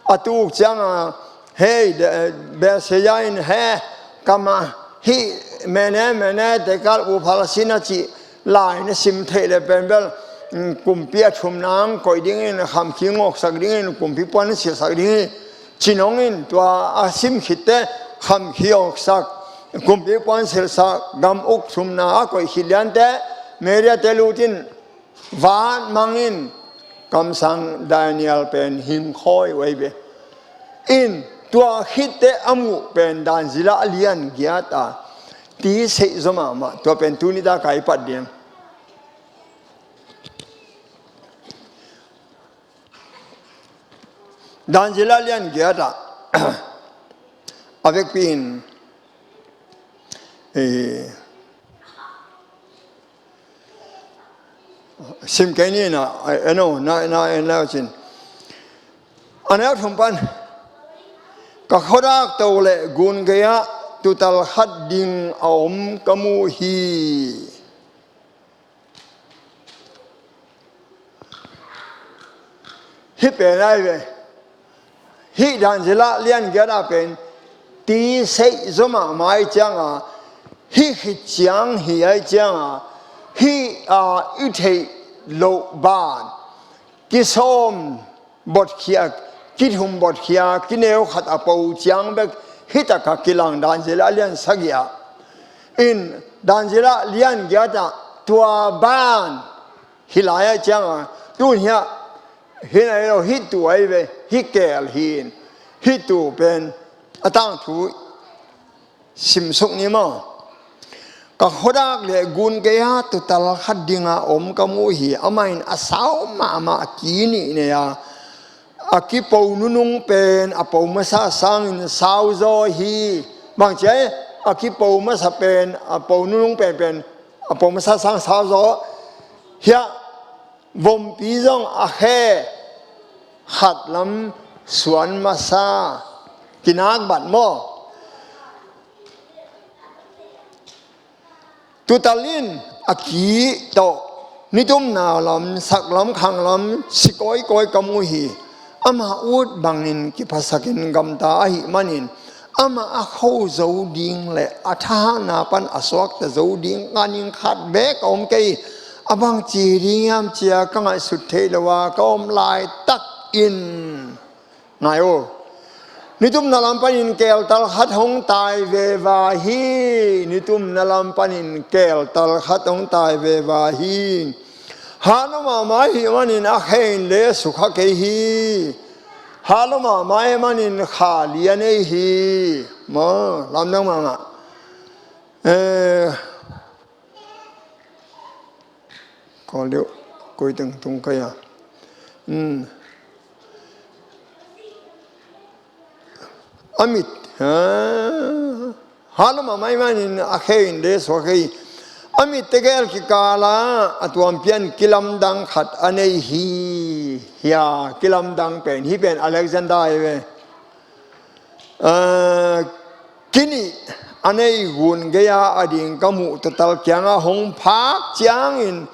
A tuk cianga, hei, de, Belshazzar in he, kama, hih mene, mene, tekal, upharsin a cih lai na sim theih le pen bel, mm, kumpi a thumna ang koih dingin, khamkhi ngawksak dingin, kumpi puan silsak dingin, ci nong in tua a sim khitte, khamkhi ngawksak, kumpi puan silsak, gam uk thumna a koih khit liante, Media te lutin, vat mangin kamsang Daniel pen hing khawi uh ahi ve. In tua khitte a muh pen Dan zila a lian giatah ti seihzaw mahmah, tua pen tuni taka i pat ding. Dan zila a lian giatah a vekpi in, eh, sim kei ni na, eno, na, na, en lau cin. A neu thum pan, ka khuadak to le gun gei-ah tutal khat ding a om ka mu hi. Hih pen ai ve. Hih Dan zila lian giatah pen ti seihzaw mahmah ai cianga, hih khit ciang hi ai cianga, hih, a, i theih loh ban kisawm botkhia, kithum botkhia, kineu khat a po ciang bek hih taka kilang Dan zila lian sagih-ah. In Dan zila lian giatah tua ban hi lai ai cianga, tun hiah, hi nai lo, hih tu ai ve, hih keel hi in, hih tu pen a tangthu simsuk ni maw. Ka khuadak le gun gei-ah tutal khat dinga om ka mu hi. Amah in a sau mahmah ki nih nei a, a kipo nunung pen a po masa sangin sauzaw hi. Bangci ai, a kipo masa pen, a po nunung penpen a po masa sang sauzaw. Hiah vompi zong a khe khat lam suan masa, kinak bat maw. Tutal in a ki tawh nitumna lam, saklam, khanglam si kawikawi ka mu hi. Ama ut bangin kiphasakin gamta ahih manin, amah a kho zo ding le a thahna pan a suakta zo ding nganing khat bek a om kei. A bangci ding hiam cia ka ngaihsut theih lo a ka om laitak in ngai aw. Nitumna lam panin keeltal khat hong tai veva hi. Nitumna lam panin keeltal khat hong tai veva hi. Hat lo mahmah ahih manin a khe in le sukha kei hi. Hat lo mahmah ahih manin kha li a nei hi. Maw, lamdang mahmah. Eh, Kawl deuh, koi teng tung kai a. Hmm. A mit, ha? Hat lo mahmah ahih manin a khe in le sukha kei hi. A mit tegel kikala a tuampian kilamdang khat a nei hi. Hia, kilamdang pen, hih pen Alexander hi ve. Ah, kinih a nei gun gei-a a ding ka muh tutal kiangah hong phak ciangin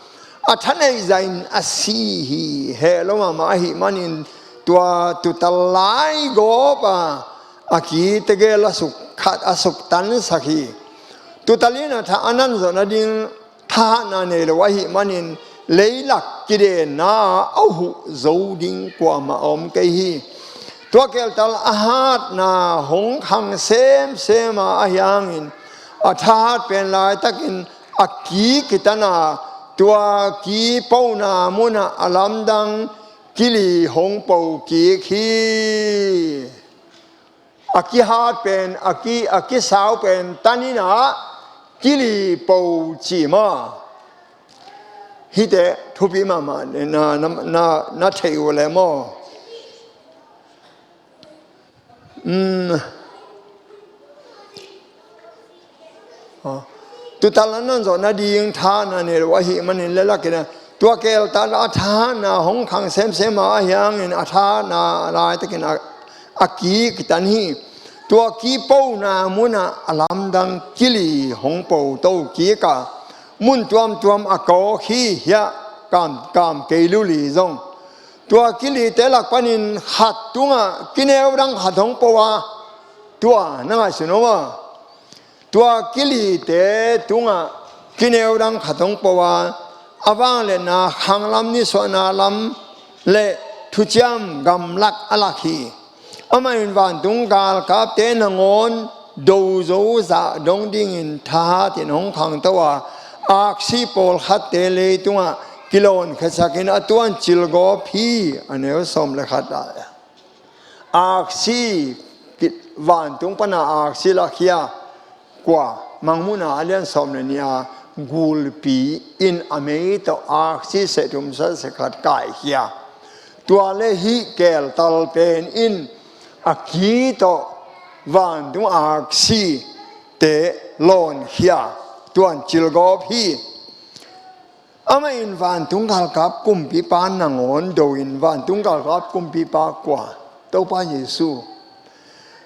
a thaneih zahin a si hi. Heh lo mahmah ahih manin tua tutal lai gawp a, a ki tegel a suk khat a suktansak hi. Tutal in a tha a nanzawh nading thahatna nei lo ahih manin leilak kidenna a huh zo ding kuamah a om kei hi. Tua keltal a hatna hong khang semsem a, ahi hangin a thahat pen laitakin a ki kitan a, tua ki pona munah a lamdang kili hong po kik hi. A kihat pen, a ki, a kisau pen tan in a kili po ci maw. Hihte thupi mahmah, na, na, na, na thei uh le maw. Um, Tutal a nanzawh nading thahatna nei lo ahih manin leilak in a, tua keltal a thahatna hong khang semsem a, ahi hangin a thahatna laitakin a, a ki kitan hi. Tua ki pona munah a lamdang kili hong po to kik a, mun tuamtuam a kawk hi. Hiah kam, kam kei luli zong tua kilite lak panin khat tungah kineu dang khat hong po a, tua na ngaihsun aw maw. Tua kilite tungah kineu dang khat hong po a, a vangliatna khanglam nisuahna lam le thuciam gamlak a lak hi. Amah in vantung galkapte nangawn do zo zah dong dingin thahatin hong khangto a, aksi pawlkhatte leitungah kilawnkhiatsakin a tuancil gawp hi. A neu sawm le khat ah aksi, vantung pana aksi lakhia kua, Mangmuhna a lian sawm le nih a gulpi in a mei tawh aksi seh thum seh khat kaikhia. Tua le hih keltal pen in a ki tawh vantung aksite lawnkhia, tuancil gawp hi. Amah in vantung galkap kumpipa nangawn do in, vantung galkap kumpipa kua? Topa Jesu.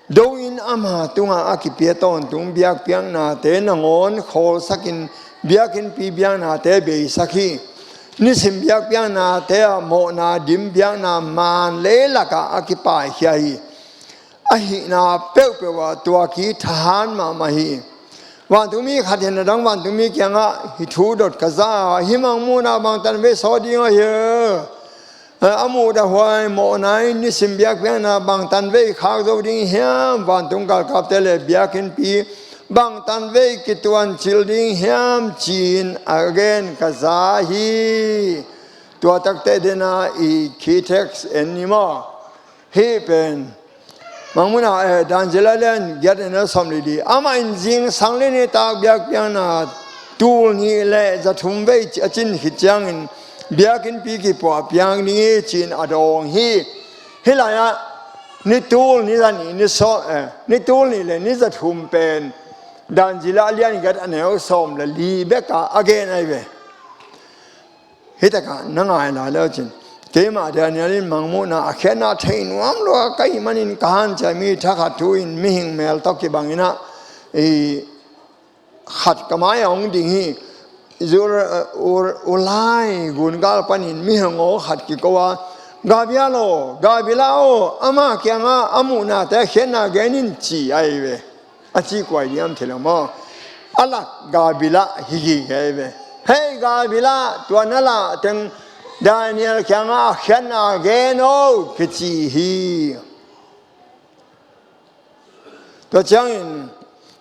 Do in ama tungah a kipia tawntung biakpiaknate nangawn khawlsakin biakinnpi biaknate beisak hi. Nisim biakpiaknate ah mawhna dim biakna man leilakah a kipaikhia hi. Ahihna peuhpeuh ah tua ki thahat mahmah hi. Vantungmi khat in a dang vantungmi kiangah hih thu dot ka za a, hih Mangmuhna bangtan vei sawt ding ahi a, a muhdahhuai mawhna in nisim biakpiakna bangtan vei khak zo ding hiam, vantung galkapte le biakinnpi bangtan vei kituancil ding hiam ci-in a gen ka za hi. Tua takte dena i key text en ni maw. Hih pen Mangmuhna, eh, Daniel a lian giat a neu sawm le li. Amah in zingsang le nitak biakpiakna tul nih le za thum vei a cin khit ciangin biakinnpi kipuah piang ding hi ci-in a dawng hi. Hih lai-ah ni tul ni za nih, ni sawm, eh, ni tul nih le ni za thum pen Daniel a lian giat a neu sawm le li bekah a gen ahi ve. Hih takah na ngai lai le uh cin, keimah Daniel in Mangmuhna a khiatna thei nuam lua ka hih manin ka hanciami thakhat thu in mihing mel tawh kibangin ah, i, khat ka mai-ah hong ding hi. Zur, ur, ulai gungal panin mihing aw khat kiko a, Gabriel aw, Gabriel aw, ama kiangah a muhnate khiatna gen in ci ahi ve. A ci kua hi diam thei lo maw. A lak Gabriel hi gige hi ve. Hei Gabriel, tua na lah teng Daniel kiangah a khiatna gen o kici hi. Tua ciangin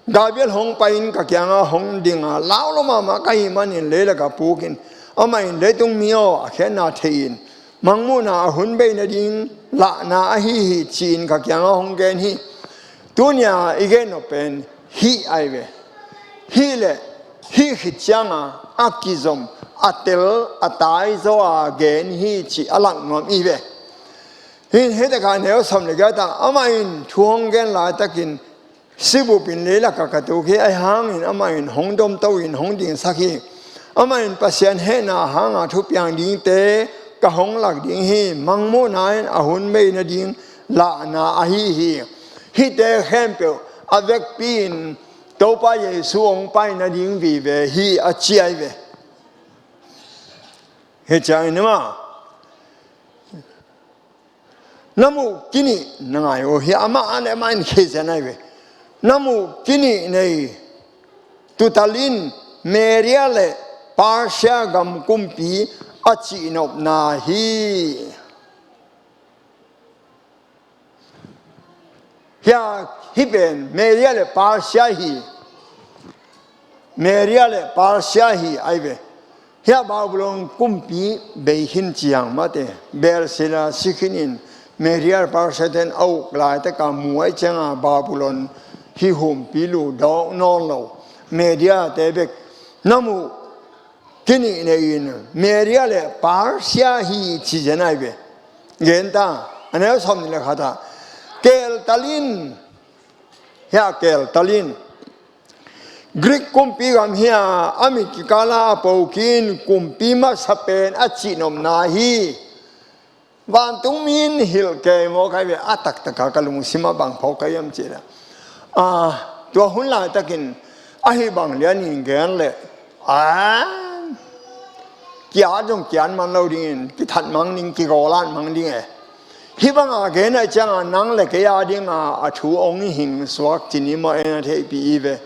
Gabriel hong pai-in ka kiangah hong ding a, lau lo mahmah ka hih manin leilakah pukin Amah in, "Leitung mi aw, a khiatna thei-in mangmuhna a hun bei nading lahna ahi hi," ci-in ka kiangah hong gen hi. Tuni-a i gen nop pen hih ahi ve. Hih le hih khit cianga a kizom, a tel, a taizaw a gen hi cih a lak nuam i ve. Hih, hih takah neu sawm le giat ah amah in thu hong gen laitakin, "Sibup in leilakah ka tuk hi, ahi hangin amah in hong domto-in hong dingsak hi. Amah in Pasian hehna hanga thupiang dingte ka hong lak ding hi. Mangmuhna in a hun bei nading lahna ahi hi. Hihte khempeuh a vekpi-in Topa Jesu hong pai nading vive hi," a ci ahi ve. Hih ciangin amah, na muh kinih, na ngai uh, hih amah a le amah in khia zen ahi ve. Na muh kinih nei tuutal in Media le Persia gam kumpi a cihnopna hi. Hia, hih pen Media le Persia hi. Media le Persia hi ahi ve. Hia Babylon kumpi bei khin ciang mate, Belshazzar si khinin Media Persia ten a uk laitaka mu ahi cianga Babylon hih humpi lu dawk nawn lo. Media te bek na muh kinih nei-in Media le Persia hi ci zen ahi ve. Gen ta, a neu sawm nih le khat ah, keltal in, hia keltal in Greek kumpi gam hi a, a mit kikala a pokin kumpi masa pen a cihnopna hi. Vantungmi in hilh kei maw, kai ve, a taktaka ka lungsim a bang phawk ka hiam cih leh, a, tua hun laitakin ahi bang lianin gen leh, a, kiat zong kiat man lo dingin, kithat mang ding, kigawlat mang ding e. Hih banga gen ahi cianga nang le kei a dinga a thu hong hing suak ci ni maw, en a theihpih i ve.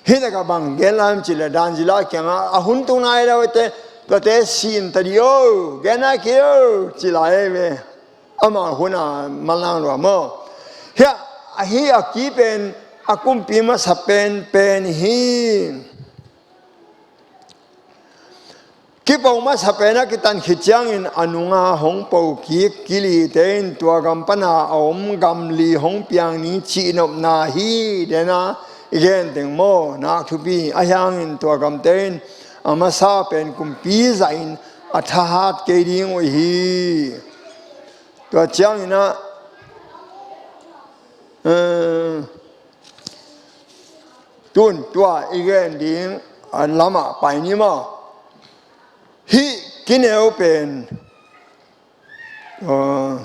Hih takah bang gen lai hiam cih leh, Daniel kiangah, "A hun tung nai lo te, tuate sin ta dih o, gen nai kei o," ci lai ve. Amah hun a manlang lua maw. Hia, ahi a ki pen, a kumpi masa penpen hi. Kipo masa pen a kitan khit ciangin a nunga hong po kik kilite in tua gam pana a om gam li hong piang ni cihnopna hi, dena i gen teng maw, nak thupi. Ahi hangin tua gamte in a masa pen kumpi zahin a thahat kei ding uh hi. Tua ciangin ah, eh, tun tua i gen ding a lamah pai ni maw. Hih kineu pen, uh,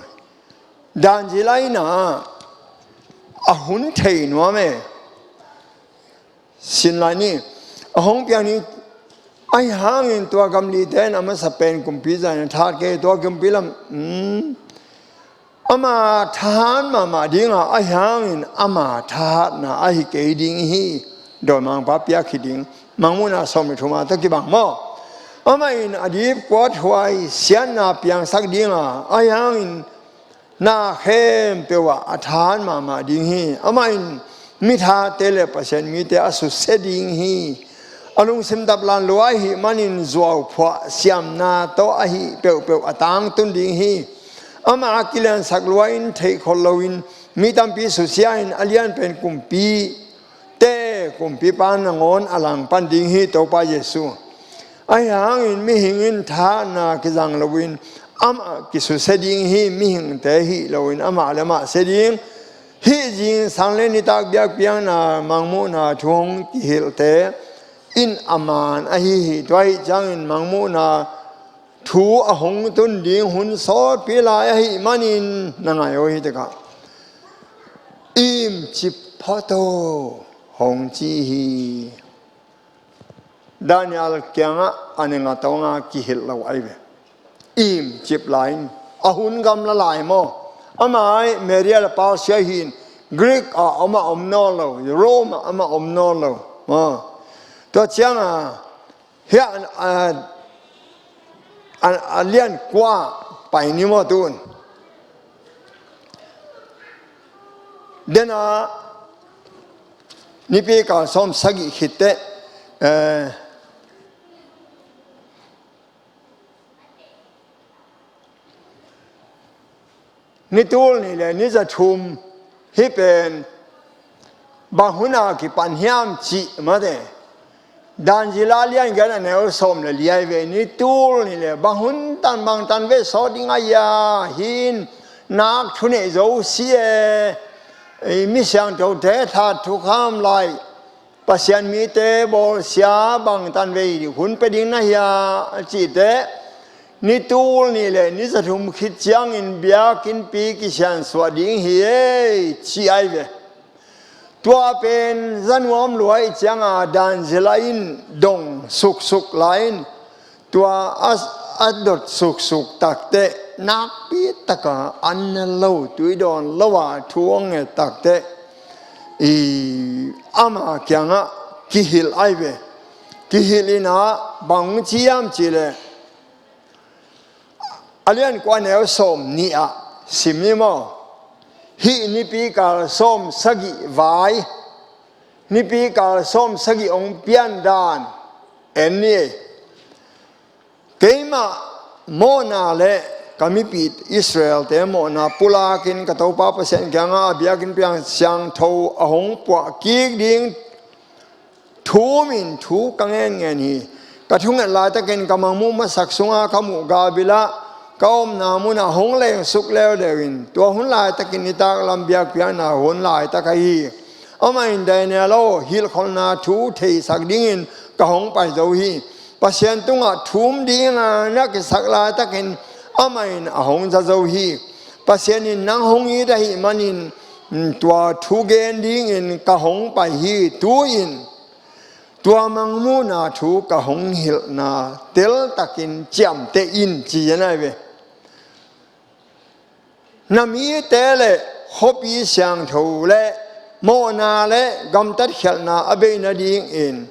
Daniel in ah a hun thei nuam e. Sin lai ni, a hong piang ni, ahi hangin tua gam lite in a masa pen kumpi zahin a thahat kei, tua kumpi lam, um, ama thahat mahmah dinga, ahi hangin ama thahatna ahi kei ding hi. Dawimangpa piak hi ding. Mangmuhna sawm le thum ah tawh kibang maw. Amah in a dipkuathuai siatna piangsak dinga, ahi hangin na khempeuh ah a thahat mahmah ding hi. Amah in mi thahate le Pasian mite a susia ding hi. A lungsim daplan lua ahih manin zuauphuah siamna tawh ahi peuhpeuh a tangtun ding hi. Amah a kiliansak lua in theihkholh loin mi tampi susia in a lianpen kumpi te kumpipa nangawn a langpan ding hi Topa Jesu. Ahi hangin mihing in thahatna kizang loin amah kisusia ding hi, mihingte hih loin amah le amah sia ding. Hih zingsang le nitak biakpiakna Mangmuhna thu hong kihilhte in a man ahi hi. Tua ahih ciangin Mangmuhna thu a hong tun ding hun sawtpi lai ahih manin na ngai aw, hih takah imcip phot aw hong ci hi. Daniel kiangah a ne ngatawnga kihilh lo ahi ve. Imcip lai in a hun gamla lai maw. Amah aih Media le Persia hi in, Greek ah amah om nawn lo, Rome ah amah om nawn lo maw. Tua cianga hia, a, a, a lian kua pai ni maw tun. Dena nipi kal sawm sagih khit teh, eh, Ni tul nih le ni za thum hih pen bang hun a kipan hiam cih mate. Daniel a lian giat a neu sawm le li ai ve. Ni tul nih le bang hun tan bang tan ve sawt ding a hia, hih nak thu neih zo si e. Ei, mi siangthote that thukham lai Pasian mite bawlsia bangtan vei hun pia ding na hia a cihte, ni tul nih le ni za thum khit ciangin biakinnpi kisiansuah ding hi ei, ci ai ve. Tua pen za nuam lua ih cianga Daniel in dong suksuk lai-in, tua a, a dot suksuk takteh nakpi taka an na lo, tui dawn lo a thu a nget takteh, i, ama kiangah kihilh ai ve. Kihilh in ah bang ci hiam cih leh, a lian kua neu sawm nih ah sim ni maw. Hih nipi kal sawm sagih vai, nipi kal sawm sagih hong pian dan en ni ei. Keimah mawhna le ka mipi Israel-te mawhna pulakin ka Topa Pasian kiangah a biakinnpi siangtho a hong puah kik ding thu-in thu ka ngenngen hi. Ka thunget laitakin ka mangmuh masak sunga ka muh gah bilah ka omna munah hong lengsuk leuleu in, tua hun laitakin nitak lam biakpiakna hun laitak ahi hi. Amah in, Daniel aw, hilhkholhna thu theisak dingin ka hong pai zo hi. Pasian tungah thum dinga na kisak laitakin amah in a hong za zo hi. Pasian in nang hong it ahih manin tua thu gen dingin ka hong pai hi. Tu-in tua mangmuhna thu ka hong hilhna teltakin ciamteh in, ci-in ai ve. Na mite le khuapi siangtho le mawhna le gamtat khialhna a bei nadingin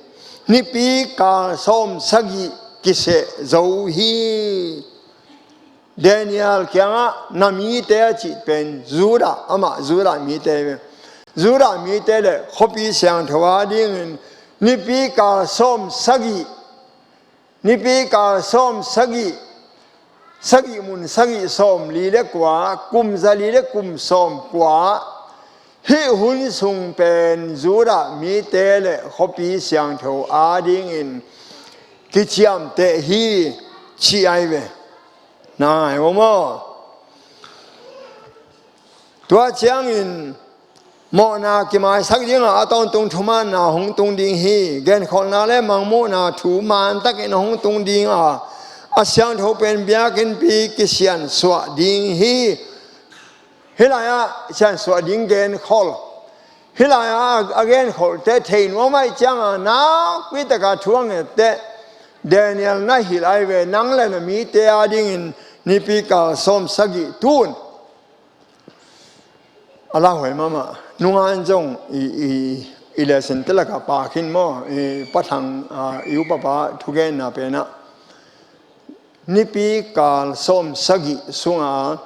nipi kal sawm sagih kiseh zo hi. Daniel kiangah na mite a cih pen Judah, amah Judah mite, Judah mite le khuapi siangtho a dingin nipi kal sawm sagih, nipi kal sawm sagih, sagih mun sagih sawm li le kua, kum za li le kum sawm kua, hih hun sung pen Judah mite le khuapi siangtho a dingin kiciamteh hi, ci ai ve. Nai maw. Tua ciangin mawhna kimaisak dingah a tawntung thumaanna hong tung ding hi. Genkholhna le mangmuhna thu mantakin hong tung dinga, a siangtho pen biakinnpi kisiansuah ding hi. Hih lai-ah siansuah ding genkhol, hih lai-ah a genkholhte thei nuam ahih cianga nakpi taka thu a ngette Daniel na hilh ai ve. Nang le na mite a dingin nipi kal sawm sagih tun a lauhuai mahmah. Nunga in zong i, i, i lesson te lakah pha khin maw, i Pa Thang, a, i upapa thugenna penah nipi kal sawm sagih sunga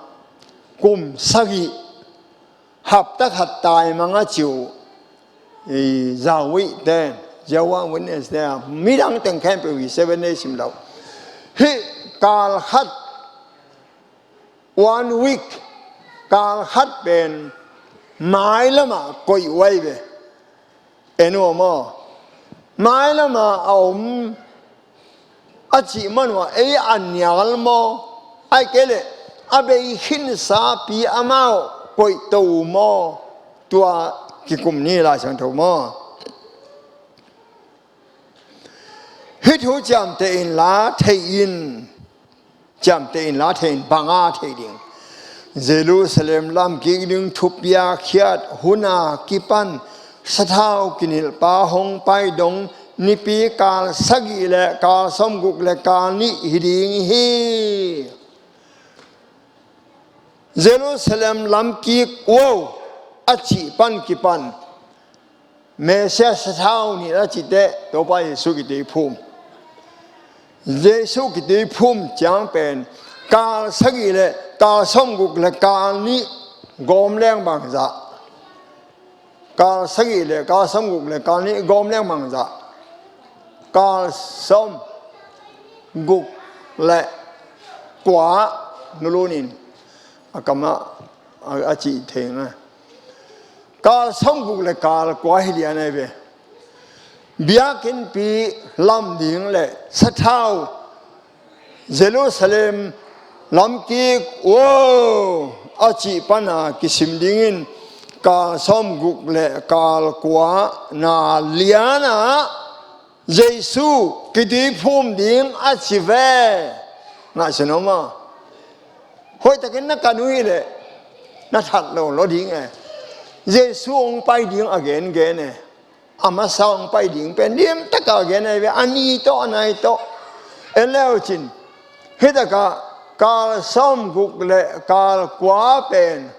kum sagih, hapta khat taimang a ci uh, i, Jehovah Witness te, midang teng khempeuh hi, Seven Day sim lo. Hih kal khat, one week, kal khat pen mailamah koih uh ai ve. En uh maw? Mailamah a om a cih man uh ah ei a nial maw? Ahih kei leh a bei khinsapi amau koihto uh maw? Tua kikum ni, Lai Siangtho maw? Hih thu ciamteh in la thei in, ciamteh in la thei in, bang a thei ding? Jerusalem lamkik ding thupiak khiat hun a kipan sathau kinilhpa hong pai dong nipi kal sagih le kal sawmguk le kal nih hi ding hi. Jerusalem lamkik uh a cih pan kipan Messiah sathau nih a cih teh Topa Jesu kituiphum. Jesu kituiphum ciang pen kal sagih le kal sawmguk le kal nih gawm leng bangzah, kal sagih le kal sawmguk le kal nih gawm leng bangzah, kal sawmguk le kua, nulun in a kamah a, a cih thei ngai. Kal sawmguk le kal kua hi lian ahi ve. Biakinnpi lam ding le sathau Jerusalem lamkik, wow, a cih pana kisim dingin kal sawmguk le kal kua na lianah Jesu kituiphum ding a ci ve. Ngaihsun om a. Hoihtakin na kan uh hileh na that lo lo ding e. Jesu hong pai ding a gengen e. A masa hong pai ding pen limtaka gen ahi ve, a ni tawh a nai tawh. En leucin, hitakah kal sawmguk le kal kua pen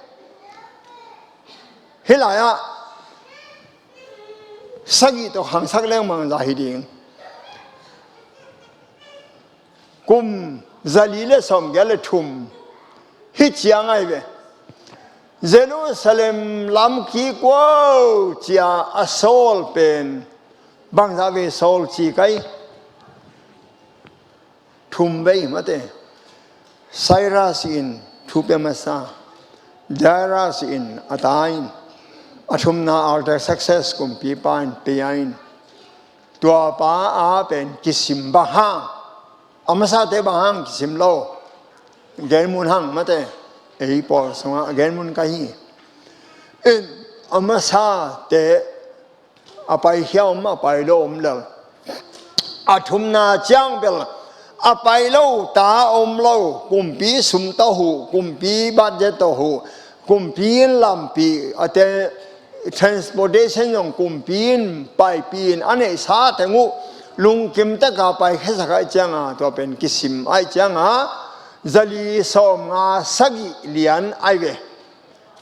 hih lai-ah sagih tawh khangsak leng bangzah hi ding. Kum zali le sawmgiat le thum hi ciang ahi ve. Jerusalem lamkik uh cia a sawl pen bangzah vei sawl ci kai. Thum vei mate. Cyrus in thu pia masa, Darius in a ta in, a thumna Artaxerxes kumpipa in pia in. Tua pa a pen kisim bang hang, a masate bang hang kisim lo. Genmun hang mate, ei pawl sungah genmun ka hi. In a masate a paikhia om, a pai lo om lel. A thumna ciang bel a pai lo ta om lo, kumpi sum tawh huh, kumpi budget tawh huh, kumpi in lampi a te, transportation zong kumpi in paipih in a neihsa teng uh lungkim taka paikhiasak ahih cianga tua pen kisim ahih cianga zali sawmnga sagih lian ahi ve.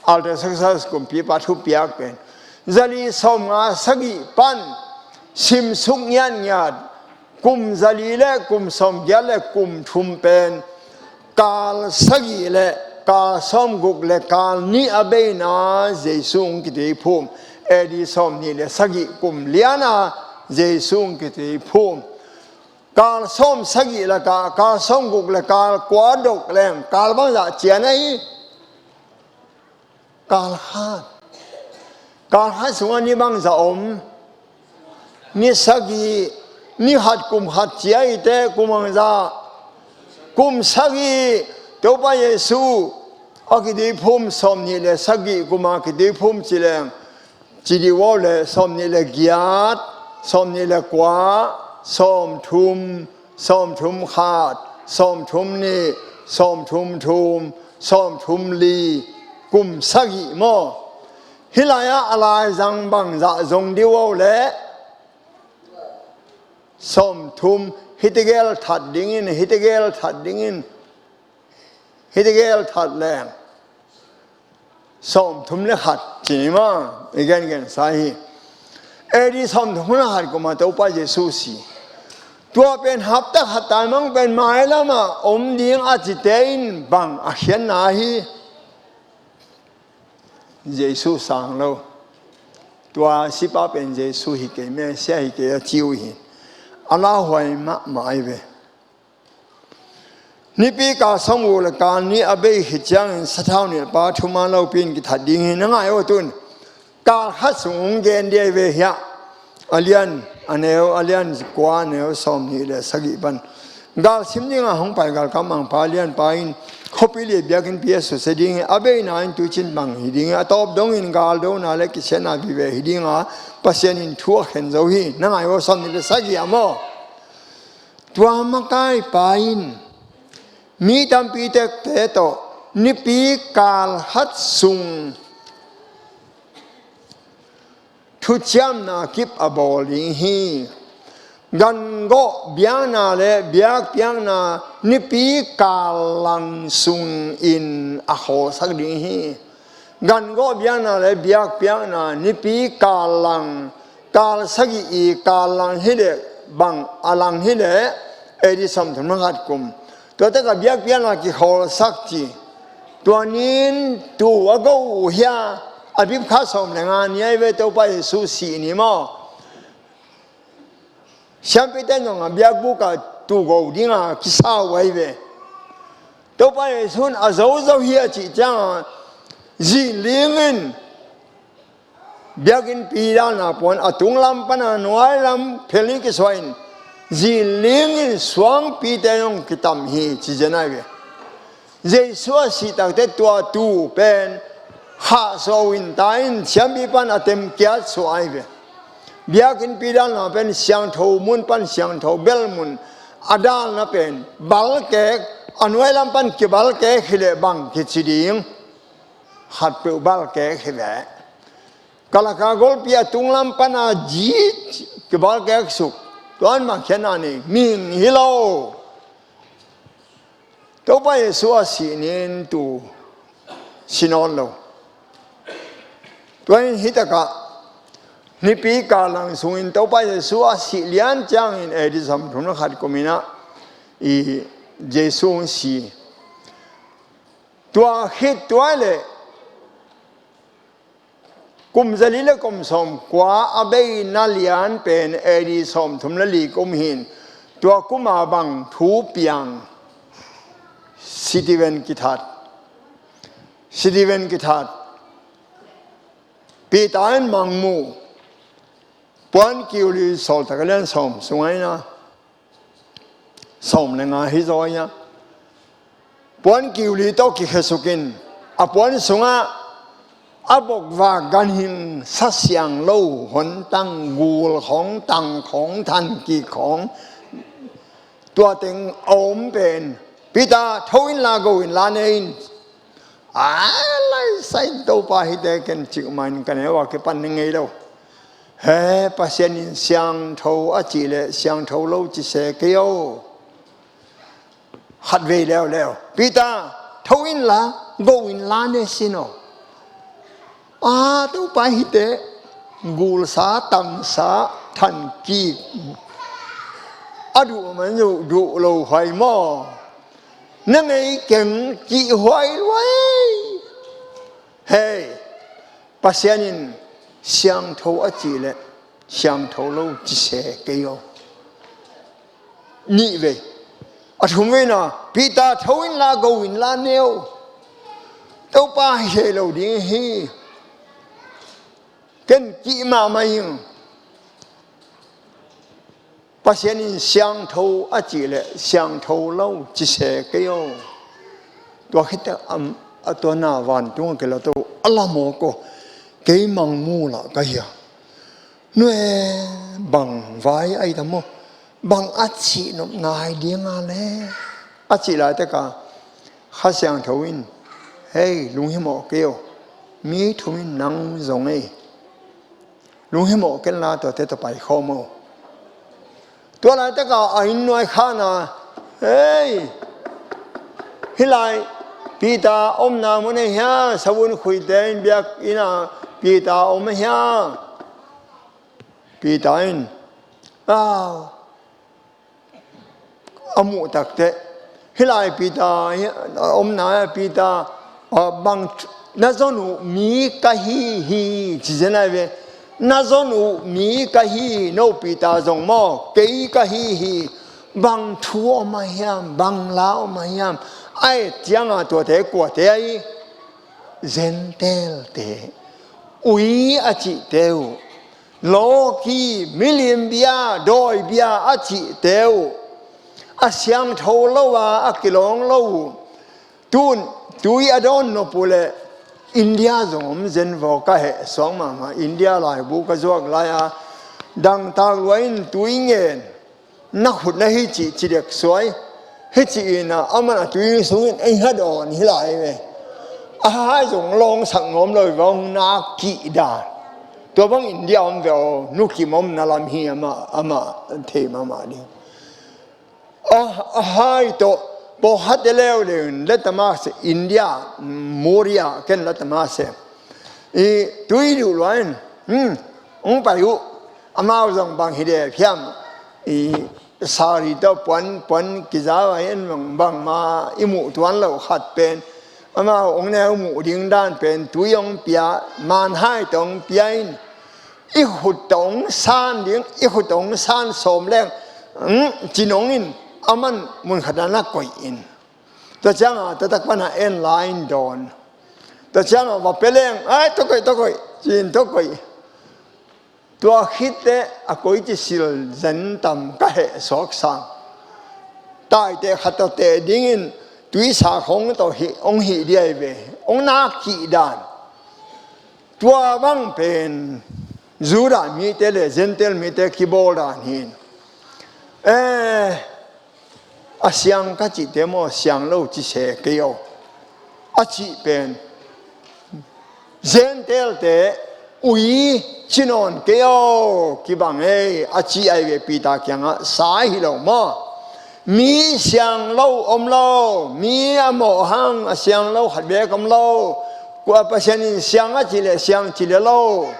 Artaxerxes kumpipa thupiak pen zali sawmnga sagih pan simsuk ngiatngiat, kum zali le kum sawmgiat le kum thum pen kal sagih le kal sawmguk le kal nih a beina Jesu hong kituiphum, A D sawmnih le sagih kum liana Jesu hong kituiphum. Kal sawm sagih lakah kal sawmguk le kal kua dok leng kal bangzah cian ahi? Kal khat. Kal khat sungah ni bangzah om? Ni sagih. Ni khat kum khat cia hi teh kum bangzah? Kum sagih. Topa Jesu a kituiphum sawmnih le sagih kuma kituiphum ci leng, ci dih uh le sawmnih le giat, sawmnih le kua, sawmthum, sawmthum khat, sawmthum nih, sawmthum thum, sawmthum li, kum sagih maw? Hih lai-ah a laizang bangzah zong dih uh le sawmthum, hih tegel that dingin, hih tegel that dingin, hih tegel that leng sawmthum le khat ci ni maw, i gengensa hi. A D sawmthum le khat kuma Topa Jesu si. Tua pen hapta khat taimang pen mailamah om ding a cite in bang a khiatna hi? Jesu sang lo. Tua sipa pen Jesu hi kei, Messiah hi kei a ci uh hi. A lauhuai mahmah ahi ve. Nipi kal sawmguk le kal nih a bei khit ciangin sathau nilhpa thuman lopi in kithat ding hi, na ngai aw tun. Kal khat sung hong gen dih ahi ve hiah. A lian, a neu, a lian kua, a neu sawmnih le sagih pan. Galsim dinga hong pai galkap mangpa lianpa in khuapi le biakinnpi a susia ding hi, a beina in tuicin bang hi ding hi, a tawp dongin galdona le kisiatna vive hi dinga Pasian in thu a khen zo hi, na ngai aw, sawmnih le sagih ah maw? Tua makaipa in mi tampi tekte tawh nipi kal khat sung thuciamna kip a bawl ding hi. Gangawh biakna le biakpiakna nipi kal lang sungin a khawlsak ding hi. Gangawh biakna le biakpiakna nipi kal lang, kal sagih i kal lang hileh bang a lang hileh A D sawmthum le khat kum. Tua tekah biakpiakna kikhawlsak ci. Tua nin tuu a go uh hia, a bipkha sawm le nga ni ahi ve, Topa Jesu sih ni maw? Siampite in zong a biakbuk ah tuu go dinga kisa uh ahi ve. Topa Jesu in a zo zo hi a cih ciangah Zi Ling in biakinnpi dalna puan a tunglam pana nuailam phelni kisuahin Zi Ling in suangpite zong kitam hi ci zen ai ve. Jesu a sih takte tua tuu pen khahsuah uh in ta in siampi pan a temkiat suah ai ve. Biakinnpi dalna pen siangtho mun pan siangtho bel mun a dalna pen balkek a nuailam pan kibalkek hileh bang kici ding? Khatpeuh balkek hi ve. Kalaka golpi a tunglam pana ji kibalkek suk tuan mah khiatna nei ming hi lo. Topa Jesu a sih nin tu si nawn lo. Tua in hitakah nipi kal lang sungin Topa Jesu a sih lian ciangin A D sawmthum le khat kuminah i Jesu hong si. Tua khit tuai leh kum zali le kum sawm kua a beina lian pen A D sawmthum le li kum hin tua kuma bang thu piang? Steven kithat. Steven kithat. Peter in mangmuh puan kiuli sawltak a lian sawm sungah ina sawm le nga hi zaw ia puan kiuli tawh kikhesukin a puan sungah a bokvak ganhing sa siang lo hontang gul khawng tang khawng than kik khawng tua teng a om pen Peter tho inla go inla ne in. A laisa in Topa hite ken cikmah in ka neu a kipan ni ngei lo. He Pasian in siangtho a cih leh siangtho lo ci se kei o. Khatvei leuleu Peter tho inla go inla ne sin o. A Topa hite gulsa tangsa than kik a duh man uh duh lo huai maw? Na ngei keng kih huai luai. Hei, Pasian in siangtho a cih leh siangtho lo ci se kei o. Nih vei. A thum veina Peter tho inla go inla neu. Topa hi thei lo ding hi. Ken kih mahmah ing. Pasian in siangtho a cih leh siangtho lo ci se kei o. Tua khit a tua na vantung a kila to a lamawk o. Kei mangmuh lah ka hia. Nue bang vai ai ta maw? Bang a cih nop ngai dinga le a cih laitaka Kha Siangtho in hei lunghimawh kei o. Mi thum in nang zong ei lunghimawh kenla tuate tawh paikhawm o. Tua laitaka a inn nuai khana hei hih lai Peter omna mun ahi hia? Savun khuite in biak ina Peter om ahi hia? Peter in a a muh takteh hih lai Peter a omna a Peter bang na zon uh mi ka hi hi ci zen ai ve. Na zon uh mi ka hi hi. No Peter zong maw kei ka hi hi. Bang thu om a hiam? Bang la om a hiam? A et cianga tuate kuate ahi Gentile-te ui a cihte uh lawki, milim bia, dawi bia a cihte uh a siangtho lo a a kilawng lo uh tun tui a dawn nop uh leh India zong om zen vaw ka heh suak mahmah. India laibu ka zuak lai-a dangtak lua in tui ngen na khut na hi cih ci dek suai. Hi ci ina aman a tui sungin ei ha dawn hi lai ve. A hai zong lawngsak ngawm lo i vong na kih dan. Tua bang India om ve aw, nukim omna lam hi amah amah thei mahmah ding. A hai tawh pawhate leuleu in latamak se India muria ken latamak se i tui duh luain hong pai uh. Amau zong bang hi dep hiam? I sari tawh puan puan kizau a en bang bangma i muh tuan loh khat pen amau hong neu muh ding dan pen tui hong pia, manhai tawh hong pia in i khut tawh hong san ding, i khut tawh hong san sawm leng cinong in aman mun khatah na koih in. Tua cianga taktak pana en la in dawn. Tua ciangah va pia leng, ai, tua koih, tua koih, ci-in tua koih. Tua khitteh a koici sil zen tam ka heh suak sang. Taiteh khat tawh teh dingin tuisa khong tawh hih, hong hih diai ve, hong nak kih dan. Tua bang pen Judah mite le Gentile mite kibawl dan hi. Eh, a siang ka cihte maw, siang lo ci se kei aw. A cih pen Gentile-te ui ci nawn kei aw, kibang ei, a cih ai ve. Peter kiangah sa hi lo maw. Mi siang lo om lo, mi a mawh hang a siang lo khat beek om lo. Kua Pasian in siang a cih leh siang ci leh lo.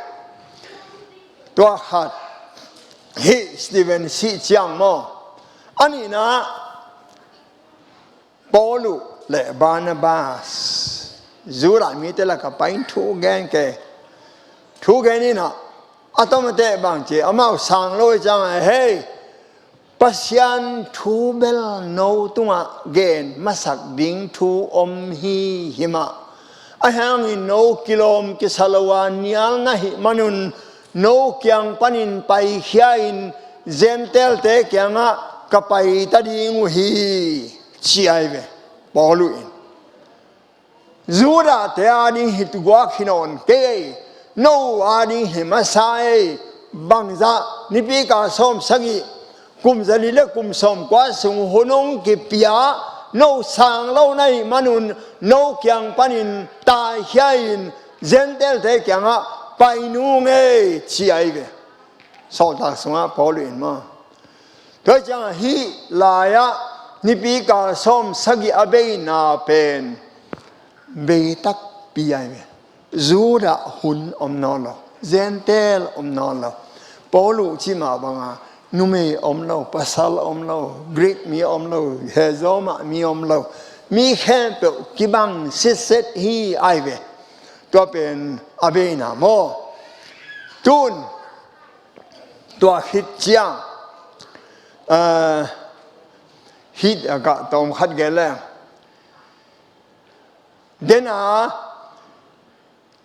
Tua khat, hih Stephen sih ciang maw. A nihna, Paul uh le Barnabas, Judah mite lakah pai-in thu gen kei. Thu gen in ah, a tawmate bang ci, amau sang lo hi ciangah, hei, Pasian thu bel no tungah gen masak ding thu om hi himah. Ahi hangin no kilawm kisa lo a nial na hih manun no kiang panin paikhia-in Gentile-te kiangah ka paita ding uh hi, ci ai ve, Paul uh in. Judah-te ading hi tuguak hi nawn kei ei, no ading hi masa ei. Bangzah, nipi kal sawm sagih, kum zali le kum sawm kua sung hun hong kipia, no sang lo na hih manun no kiang panin taikhia-in Gentile-te kiangah pai nung ei, ci ai ve. Sawltak sungah Paul in maw. Tua ciangah hih lai-ah nipi kal sawm sagih a beina pen bei takpi ai ve. Judah hun om nawn lo, Gentile om nawn lo. Paul uh cih mah banga numei om lo, pasal om lo, Greek mi om lo, he zawmah mi om lo, mi khempeuh kibang sitset hi ai ve. Tua pen a beina maw. Tun tua khit ciang, ah, hih a gah tawm khat gen leng. Dena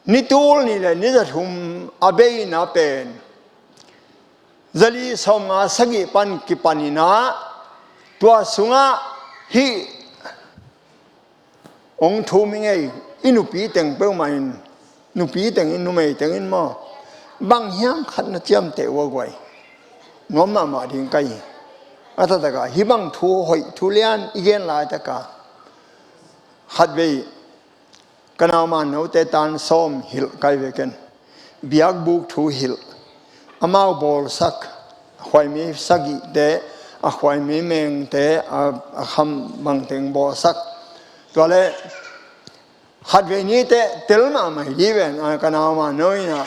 ni tul nih le ni zathum a beina pen zali sawmnga sagih pan kipanin ah, tua sungah hih hong thum i ngei, i nupi teng peuhmah in, nupi teng in, numei teng in maw, bang hiam khat na ciamteh uh a guai. Nuam mahmah ding ka hi. A taktakah hih bang thu hoih thu lian i gen laitakah, khatvei ka nau mannote tan sawm hilh kai ve ken. Biakbuk thu hilh. Amau bawlsak, a khuaimi sagihte, a khuaimi mengte, a, a kham bangteng bawlsak. Tuale khatvei nite tel mahmah hi dih ven, a, ka nau manno in ah,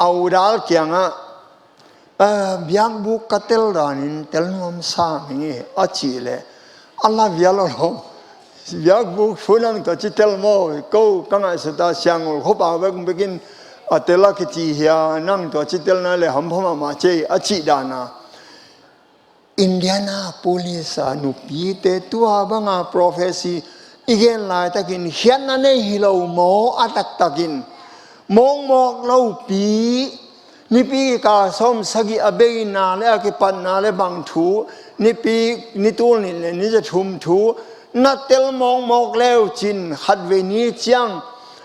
a udal kiangah, "Ah, biakbuk ka tel danin tel nuam sam hi nge," a cih leh, a la vial aw lo. "Biakbuk thu nang tawh ci tel maw, ko ka ngaihsut a Siangngol khuapa bek bekin a tel a kici hi a, nang tawh ci tel na le hampha mahmah ci ei," a cih dana. Indianapolis a nupite tua banga prophecy i gen laitakin khiatna nei hi lo maw, a taktakin mawkmawk lopi, nipi kal sawm sagih a beina le a kipatna le bang thu, nipi, ni tul nih le ni zathum thu na tel mawkmawk leu cin khatvei ni ciang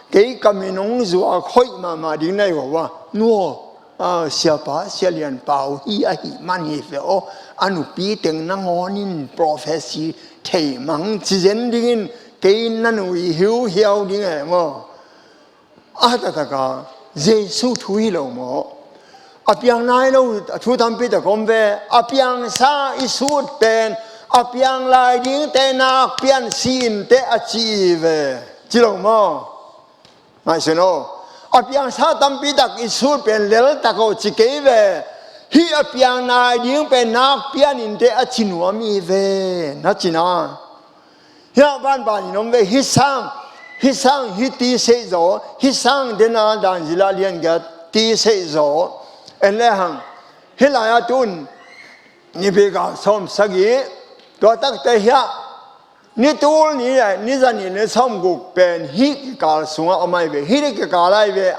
kei ka min hong zuak hoih mahmah ding na hi uh a, nuaw, ah, siapa, sialian pau hi ahih man hi ve aw, a nupi teng nangawn in prophecy thei mang ci zen dingin kei na nui hiuhiau ding e maw. A taktaka Jesu thu hi lo maw? A piang nai lo thu tampi tak om ve. A piangsa i sut pen a piang lai dingte nak pian si inteh a ci ve, ci lo maw? Ngaihsun aw. A piangsa tampi tak i sut pen lel tak aw ci kei ve. Hih a piang nai ding pen nak pian inteh a ci nuam hi ve, na cina. Hiah banban in om ve, hih sang, hih sang, hih ti seih zaw, hih sang dena dan zila lian gia ti seih zaw. En le hang, hih lai-a tun nipi kal sawm sagih, tua takte hiah Ni tul ni le ni zanih le sawmguk pen hih kikal sungah om ahi ve. Hih kikal ahi ve.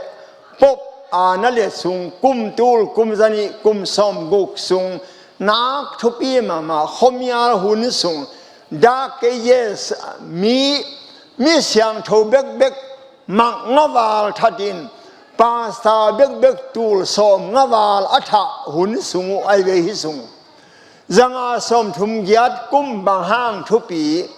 Pope aana liat sung kum tul, kum zanih, kum sawmguk sung nak thupi mahmah khuamial hun sung, Dark Ages, mi, mi siangtho bekbek mak ngaval thatin, pasta bekbek tul sawm ngaval a thah hun sung uh ahi ve hih sung. Zanga sawmthum giat kum bang hang thupi,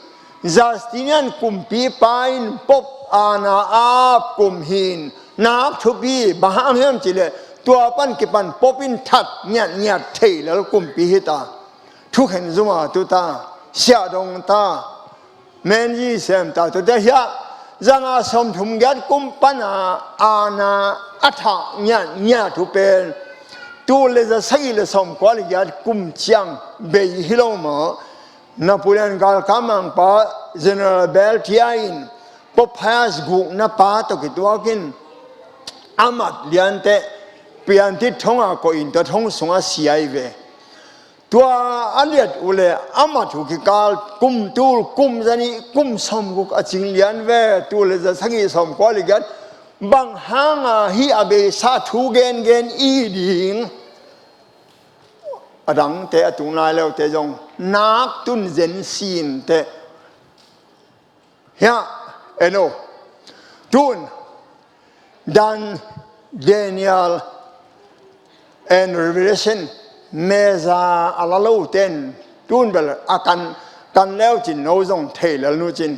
Justinian kumpipa in Pope aana a ap kum hi-in nak thupi bang hang hiam cih leh tua pan kipan Pope in that ngiatngiat thei lel kumpi hi ta. Thukhen zuma tu ta, siahdong ta, menzi sem ta, tua te hiah zanga sawmthum giat kum pana aana a thah ngiatngiat uh pen tul le za sagih le sawmkua le giat kum ciang bei hi lo maw? Napoleon galkap mangpa General Berthier in Pope Pius gukna pa tawh kituakin a mat lian teh piantit thong a koih in tua thong sungah si ahi ve. Tua a liat uh le a mat uh kikal kum tul, kum zanih, kum sawmguk a cing lian ve. Tul le za sagih sawmkua le giat bang hanga hih a beisa thu gengen i ding? A dangte a tung lai leute zong nak tun zen sin teh. Hiah, eno. Tun, Dan, Daniel and Revelation, meza a la lo ten, tun bel a kan, kan leu cin no zong thei lel nu cin.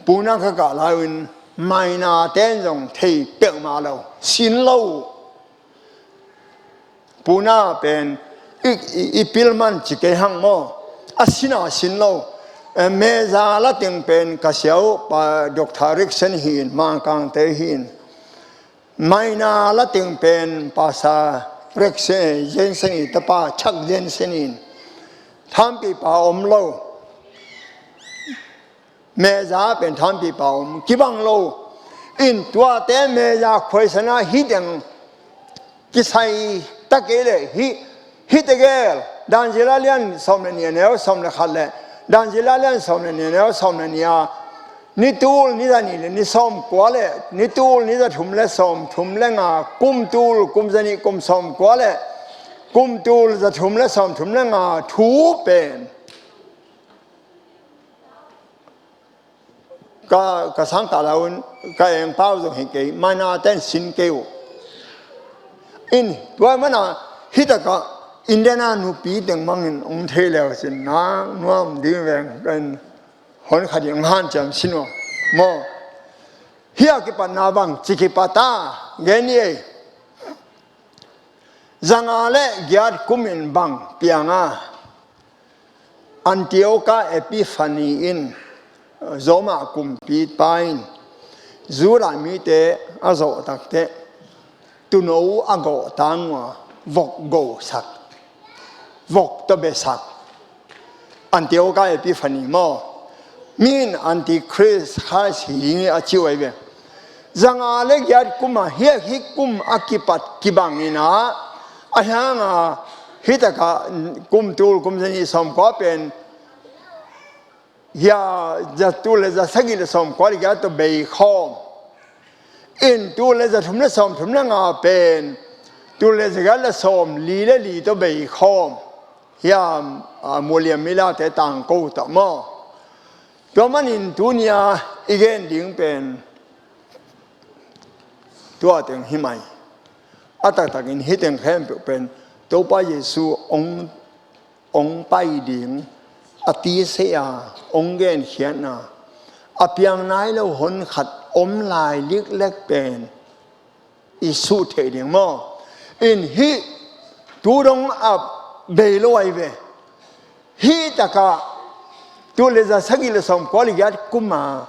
Puna ka kah lai un, maina ten zong thei peuhmah lo, sin lo. Puna pen i, i, i pil man ci kei hang maw? A sina sin lo. Eh, meza la teng pen ka siau pa Doctor Riksen hi in, Mangkangte hi in. Maina la teng pen Pasa Riksen, Jensen i tapa Chuck Jensen in. Thampi pa om lo. Meza pen thampi pa om kibang lo. In tuate meza khuaisana hi teng kisai ta kei le hi, hi tegel. Danzila lian sawm le nih a neu sawm le khat le Danzila lian sawm le nih a neu sawm le nih a ni tul ni za nih le ni sawmkua le ni tul ni za thum le sawmthum le nga, kum tul kum za nih kum sawmkua le kum tul za thum le sawmthum le nga thu pen ka, ka sang ka laun, ka eng pau zong hi kei, mana ten sin kei uh. In, tua mana, hi taka, Indiana nupi teng mangin ong thei leu sin na, nuam ding veng, kan hon khat ding han ciam sin uh. Maw, hi a kipat na bang, ci kipat ta, gen ni ei. Zanga le giat kumin bang pianga Antioka Epiphany in, Roma kumpipa in Judah mite a zawh takte tuuno a gawh tangua vok gosak, vok tawh besak. Antioka Epiphany maw? Min Antichrist Christ hi ding hi a ci uh ahi ve. Zanga le giat kuma hiak hi kum a kipat kibang ina a hianga hitaka kum tul kum za nih sawmkua pen hia za tul le za sagih le sawmkua le giat tawh bei khawm. In tul le za thum le sawmthum le nga pen tul le za giat le sawmli le li tawh bei khawm. Hiam, a, muliam milate tangko ta maw? Tua manin tunia i gen ding pen tua teng hi mai. A taktakin hi teng khempeuh pen Topa Jesu ong, ong pai ding a tise a ong genkhiatna a piang nai lo hon khat om lai liklek pen i suh theih ding maw? In hih tu dong a bei lo ahi ve. Hih takah tul le za sagih le sawmkua le giat kuma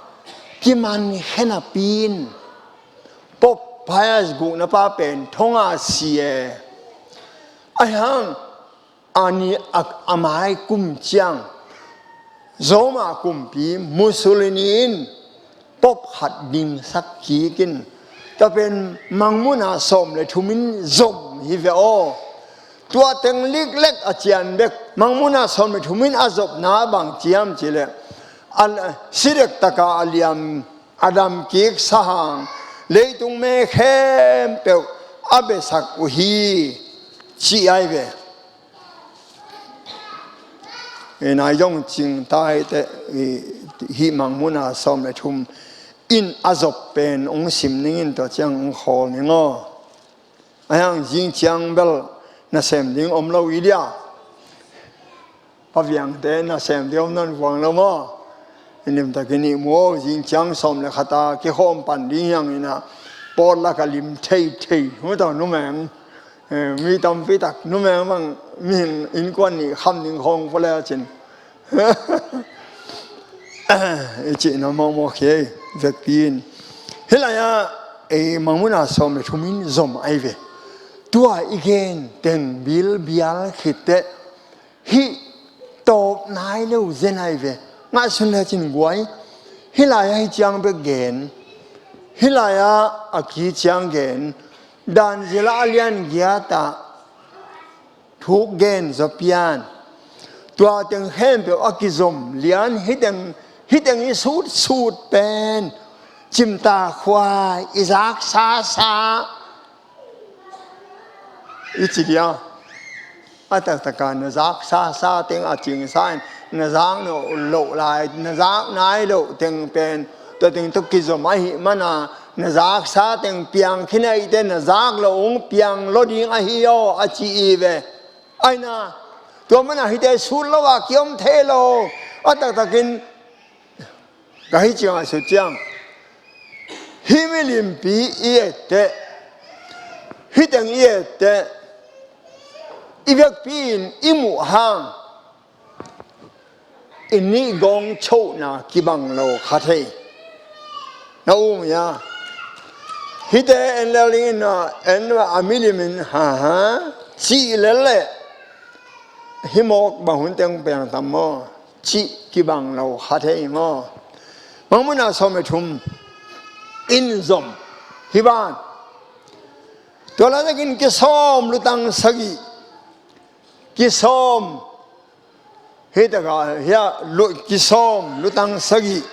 kiman khen a pin Pope Pius gukna pa pen thonga si e. Ahi hang a ni a, a mai kum ciang Roma kumpi Mussolini in Pope khat dingsak kikin tua pen Mangmuna sawm le thumin zom hi ve aw. Tua teng liklek a cian bek Mangmuna sawm le thumin a zopna bang ciam cileh a si dek taka a liam a dam kik sahang leitung me khempeuh a besak uh hi, ci ai ve. Nai zong cing taite hih Mangmuhna sawm le thum in a zop pen hong sim ningin tua ciang hong khawl ning aw. Ahi hang zing ciang bel nasem ding om lo i dia. Paviangte nasem ding om nawn vuang lo maw? I limtakin i mu aw, zing ciang sawm le khata kikhawm pan ding hiang inah pawt laka lim thei thei hong tawh numeng. Eh, mi tampi tak numeng bang mihing innkuan nih kham ding khawng pua le cin. I cihna mawkmawk hi ei, vekpi in. Hih lai-ah ei Mangmuhna sawm le thum in zom ai ve. Tua i gen teng bilbial khitteh hih tawp nai lo zen ai ve. Ngahsun le cin guai. Hih lai-ah hih ciang bek gen. Hih lai-ah a ki ciang gen. Dan zila a lian giat ah thuk gen zaw pian. Tua teng khempeuh a kizom lian hih teng, hih teng i sutsut pen cimta khua i zak sasa i ci dia. A taktaka na zak sasa teng a cingsa in na zak loh lai, na zak nai loh teng pen tua teng tawh kizom ahih mana na zaksa teng piang khin ahihte na zak loh hong piang lo ding ahi aw a ci i ve. Aina tua mana hihte sut lo a kiom thei lo. A taktakin ka hi ciang a sut ciang hih milimpi i etteh, hih teng i etteh, i vekpi in i muh hang i nih gawng chohna kibang lo kha thei. Na um ia hihte en lel dingin a en a milim in haha cih lel leh hih mawk bang hun teng piang tam maw? Cih kibang lo kha thei maw? Mangmuhna sawm le thum in zom hih ban. Tua laitakin kisawm lutang sagih, kisawm hih taka hia kisawm lutang sagih.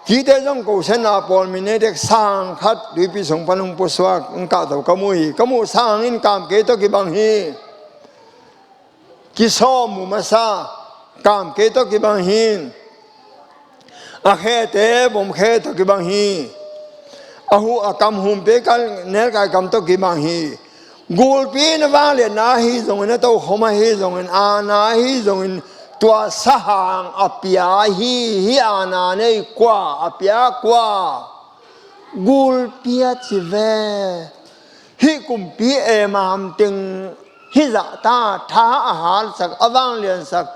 Kite zong ko senna pawl min nei dek sang khat tuipi sung pan hong pusuak hong kahto ka mu hi. Ka muh sang in kam kei tawh kibang hi. Kisawm mu masa kam kei tawh kibang hi. A khete bom khe tawh kibang hi. A huh a kam humpi kal nelkai kam tawh kibang hi. Gulpi na vangliatna ahi zongin a tokhom ahi zongin aana ahi zongin tua sahang a pia hi. Hih aana nei kua a pia kua? Gulpi a ci ve. Hih kumpi emam teng hih zahta tha a hatsak a vangliansak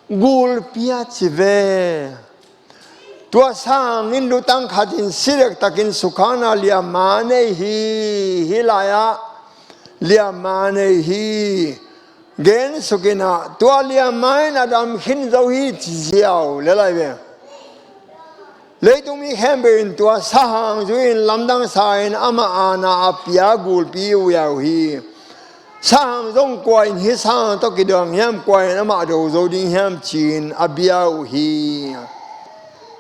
gulpi a ci ve. Tua sangin lutang khatin sidek takin sukhana liamma nei hi. Hih lai-ah liamma nei hi. Gen sukinah tua liamma in a dam khin zo hi ci ziau le lai ve. Leitung mi khempeuh in tua sahang zui in lamdang sa in amah aana a pia gulpi uh ziau hi. Sahang zong kua in hih sahang tawh kidang hiam, kua in amah do zo ding hiam ci-in a bia uh hi.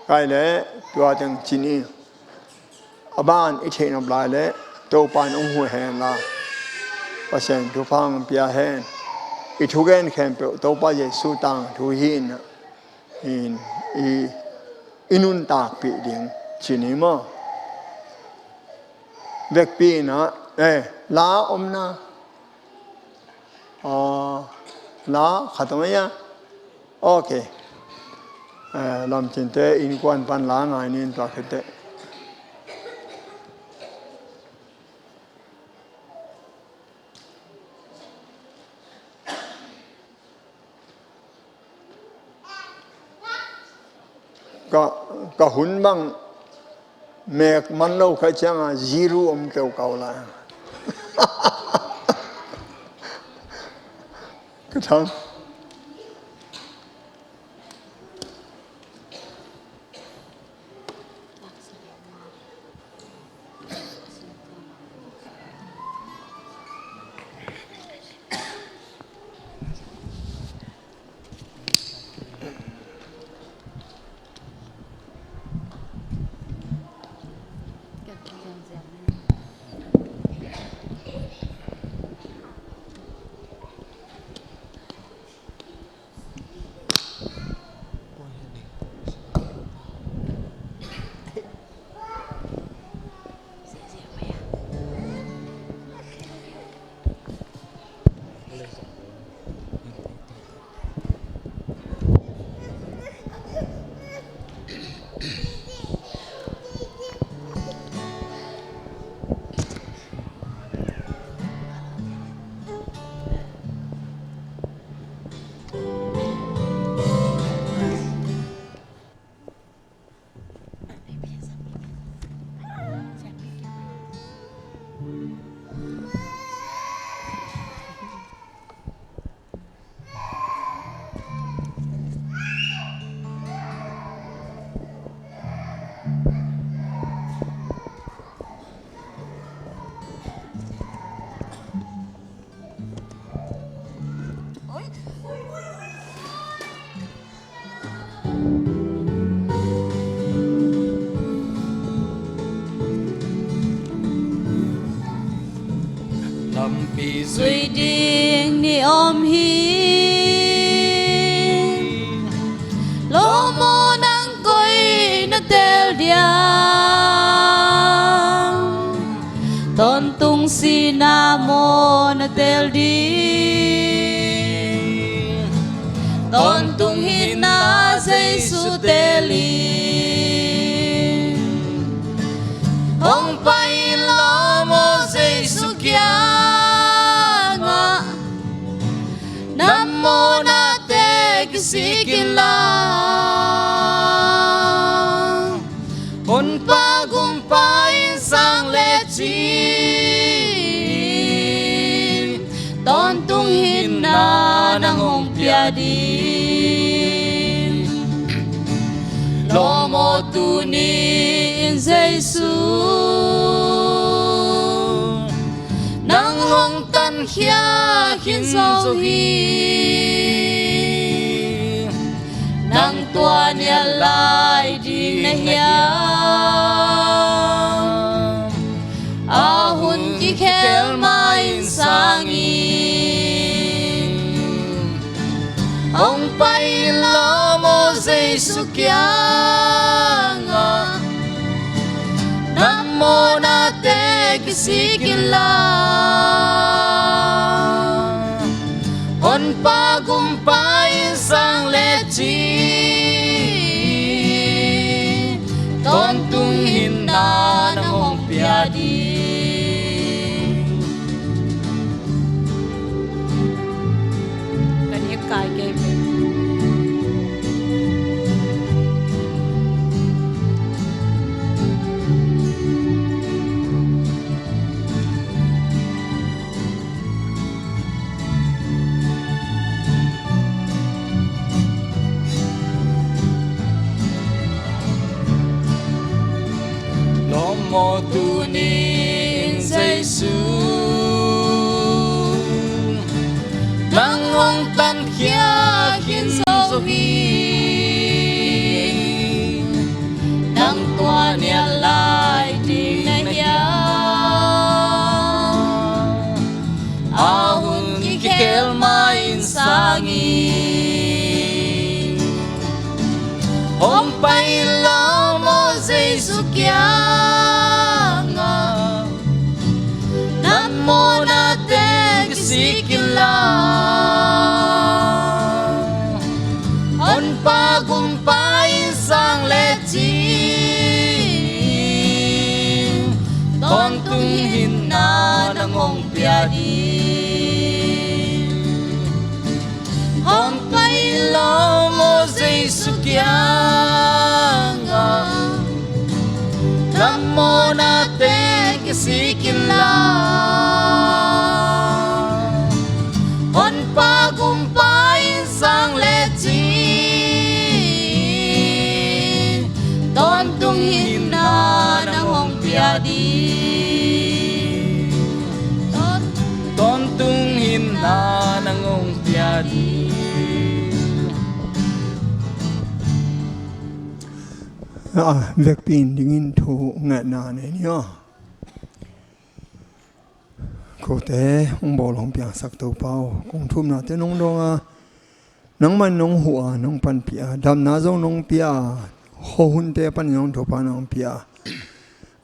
Kai le tua teng ci ni. A ban i theih nop lai le Topa in hong huh hen la Pasian thupha hong pia hen. I thugen khempeuh Topa Jesu tangthu hi in, in, i, i nuntakpih ding ci ni maw? Vekpi inah eh la omna aw la khat om a ia. Ok. Eh, lamcinte innkuan pan la ngai nin tua khete. Ka, ka hun bang mek man lo kha cianga zero om keukau lai. Ka tham. Lampi zui ding ni om hi. Lawm aw, nang koi na tel diam? Tawntung sihna maw na tel ding? Tawntung hinna Jesu tel in. Hong pai in la maw Jesu kiangah, na mawhnate kisik in la, Honpa Gumpa in sang lecin, tawntung hinna nang hong pia ding. Lawm aw, tuni in Jesu nang hong tankhia khin zo hi. Nang tua nial lai ding na hiam? A hun kikhel ma in sang in. Hong pai in la maw Jesu kiangah, na mawhnate kisik in la, Honpa Gumpa in sang lecin, tawntung hinna nang hong pia ding. Kan hek kai kei ve. Lawm aw, tuni in Jesu nang hong tankhia khin zo hi. Nang tua nial lai ding na hiam? A hun kikhel ma in sang in. Hong pai in la maw Jesu kiangah, na mawhnate kisik in la, Honpa Gumpa in sang lecin, tawntung hinna nang hong pia ding. Hong pai in la maw Jesu kiangah, na mawhnate kisik in la, Honpa Gumpa in sang lecin, tawntung hinna nang hong pia ding. Tawn- Tawntung hinna nang hong pia ding. A, vekpi in dingin thu ngetna nei ni aw. Kote hong bawl hong piangsak Topa aw, kong thumnate nong dawng a, nangman nong huh a, nong panpih a, damna zong nong pia a, khuahunte panin zong Topa nong pia a,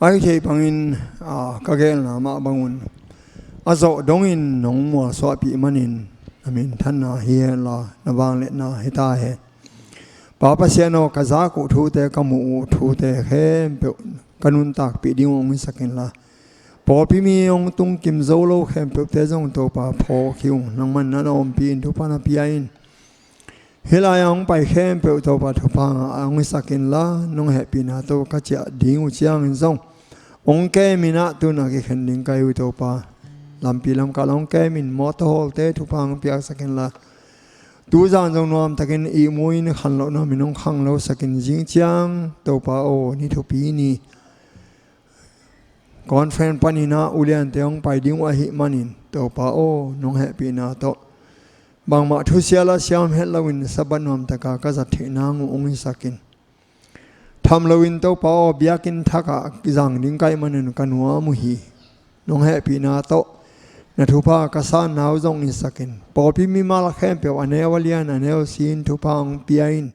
a hih theih bangin, a, ka geelna mah bangun a zawh dongin nong mualsuahpih manin na minthanna hi henla, na vangliatna hi ta hen. Pa Pasian aw, ka zak uh thute, ka muh uh thute khempeuh ka nuntakpih ding uh hong hisak inla, pawlpi mi hong tungkim zo lo khempeuhte zong Topa phawk hi ung. Nangman na na ompih in, Topa na pia in. Hih lai-ah hong pai khempeuh Topa thupha ngah hong hisak inla, nong hehpihna tawh ka ciah ding uh ciangin zong hong kem in ah, tu-in a kikhen ding ka hi uh Topa. Lampi lamkal hong kem in, mawtaw hawlte thupha hong piaksak inla, tuzan zong nuamtakin ihmu in, khanloh nuamin hong khanglosak in. Zing ciang Topa aw, ni thupi ni, conference panin ah uliante hong pai ding uh ahih manin Topa aw, nong hehpihna tawh bangmah thusia la siam het loin Sabbath nuamtaka ka zat theih nang uh hong hisak in. Tham loin Topa aw, biakinn thakah zang ding ka hih manin ka nuam uh hi. Nong hehpihna tawh na thupha ka sanna uh zong hisak in. Pawlpi mimal khempeuh, a neu a lian, a neu a sin thupha hong pia in.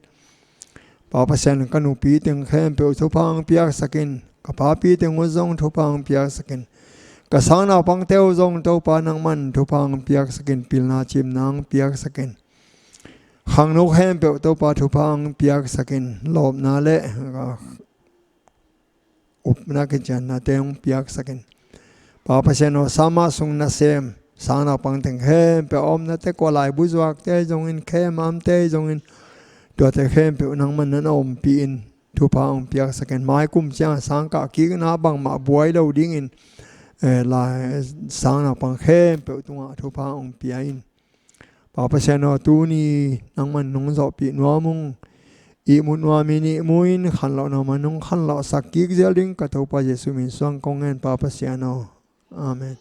Pa Pasian, ka nupi teng khempeuh thupha hong piaksak in. Ka papi teng uh zong thupha hong piaksak in. Ka sang naupangte uh zong Topa nangman thupha hong piaksak in, pilna cimna hong piaksak in. Khangno khempeuh Topa thupha hong piaksak in, lawpna le, ah, upna kiciannate hong piaksak in. Pa Pasian aw, sama sung nasem, sang naupang teng khempeuh a omnate, kua laibu zuakte zongin, khe mamte zongin, tuate khempeuh nangman na na ompih in, thupha hong piaksak in. Mai kum ciang sang kah kikna bangmah buai lo dingin, eh, lai sang naupang khempeuh tungah thupha hong pia in. Pa Pasian aw, tuni nangman nong zawhpih nuam ung. Ihmut nuamin ihmu in, khanloh nuamin nong khanlohsak kik zel ding ka Topa Jesu min suang kong ngen, Pa Pasian aw. Amen.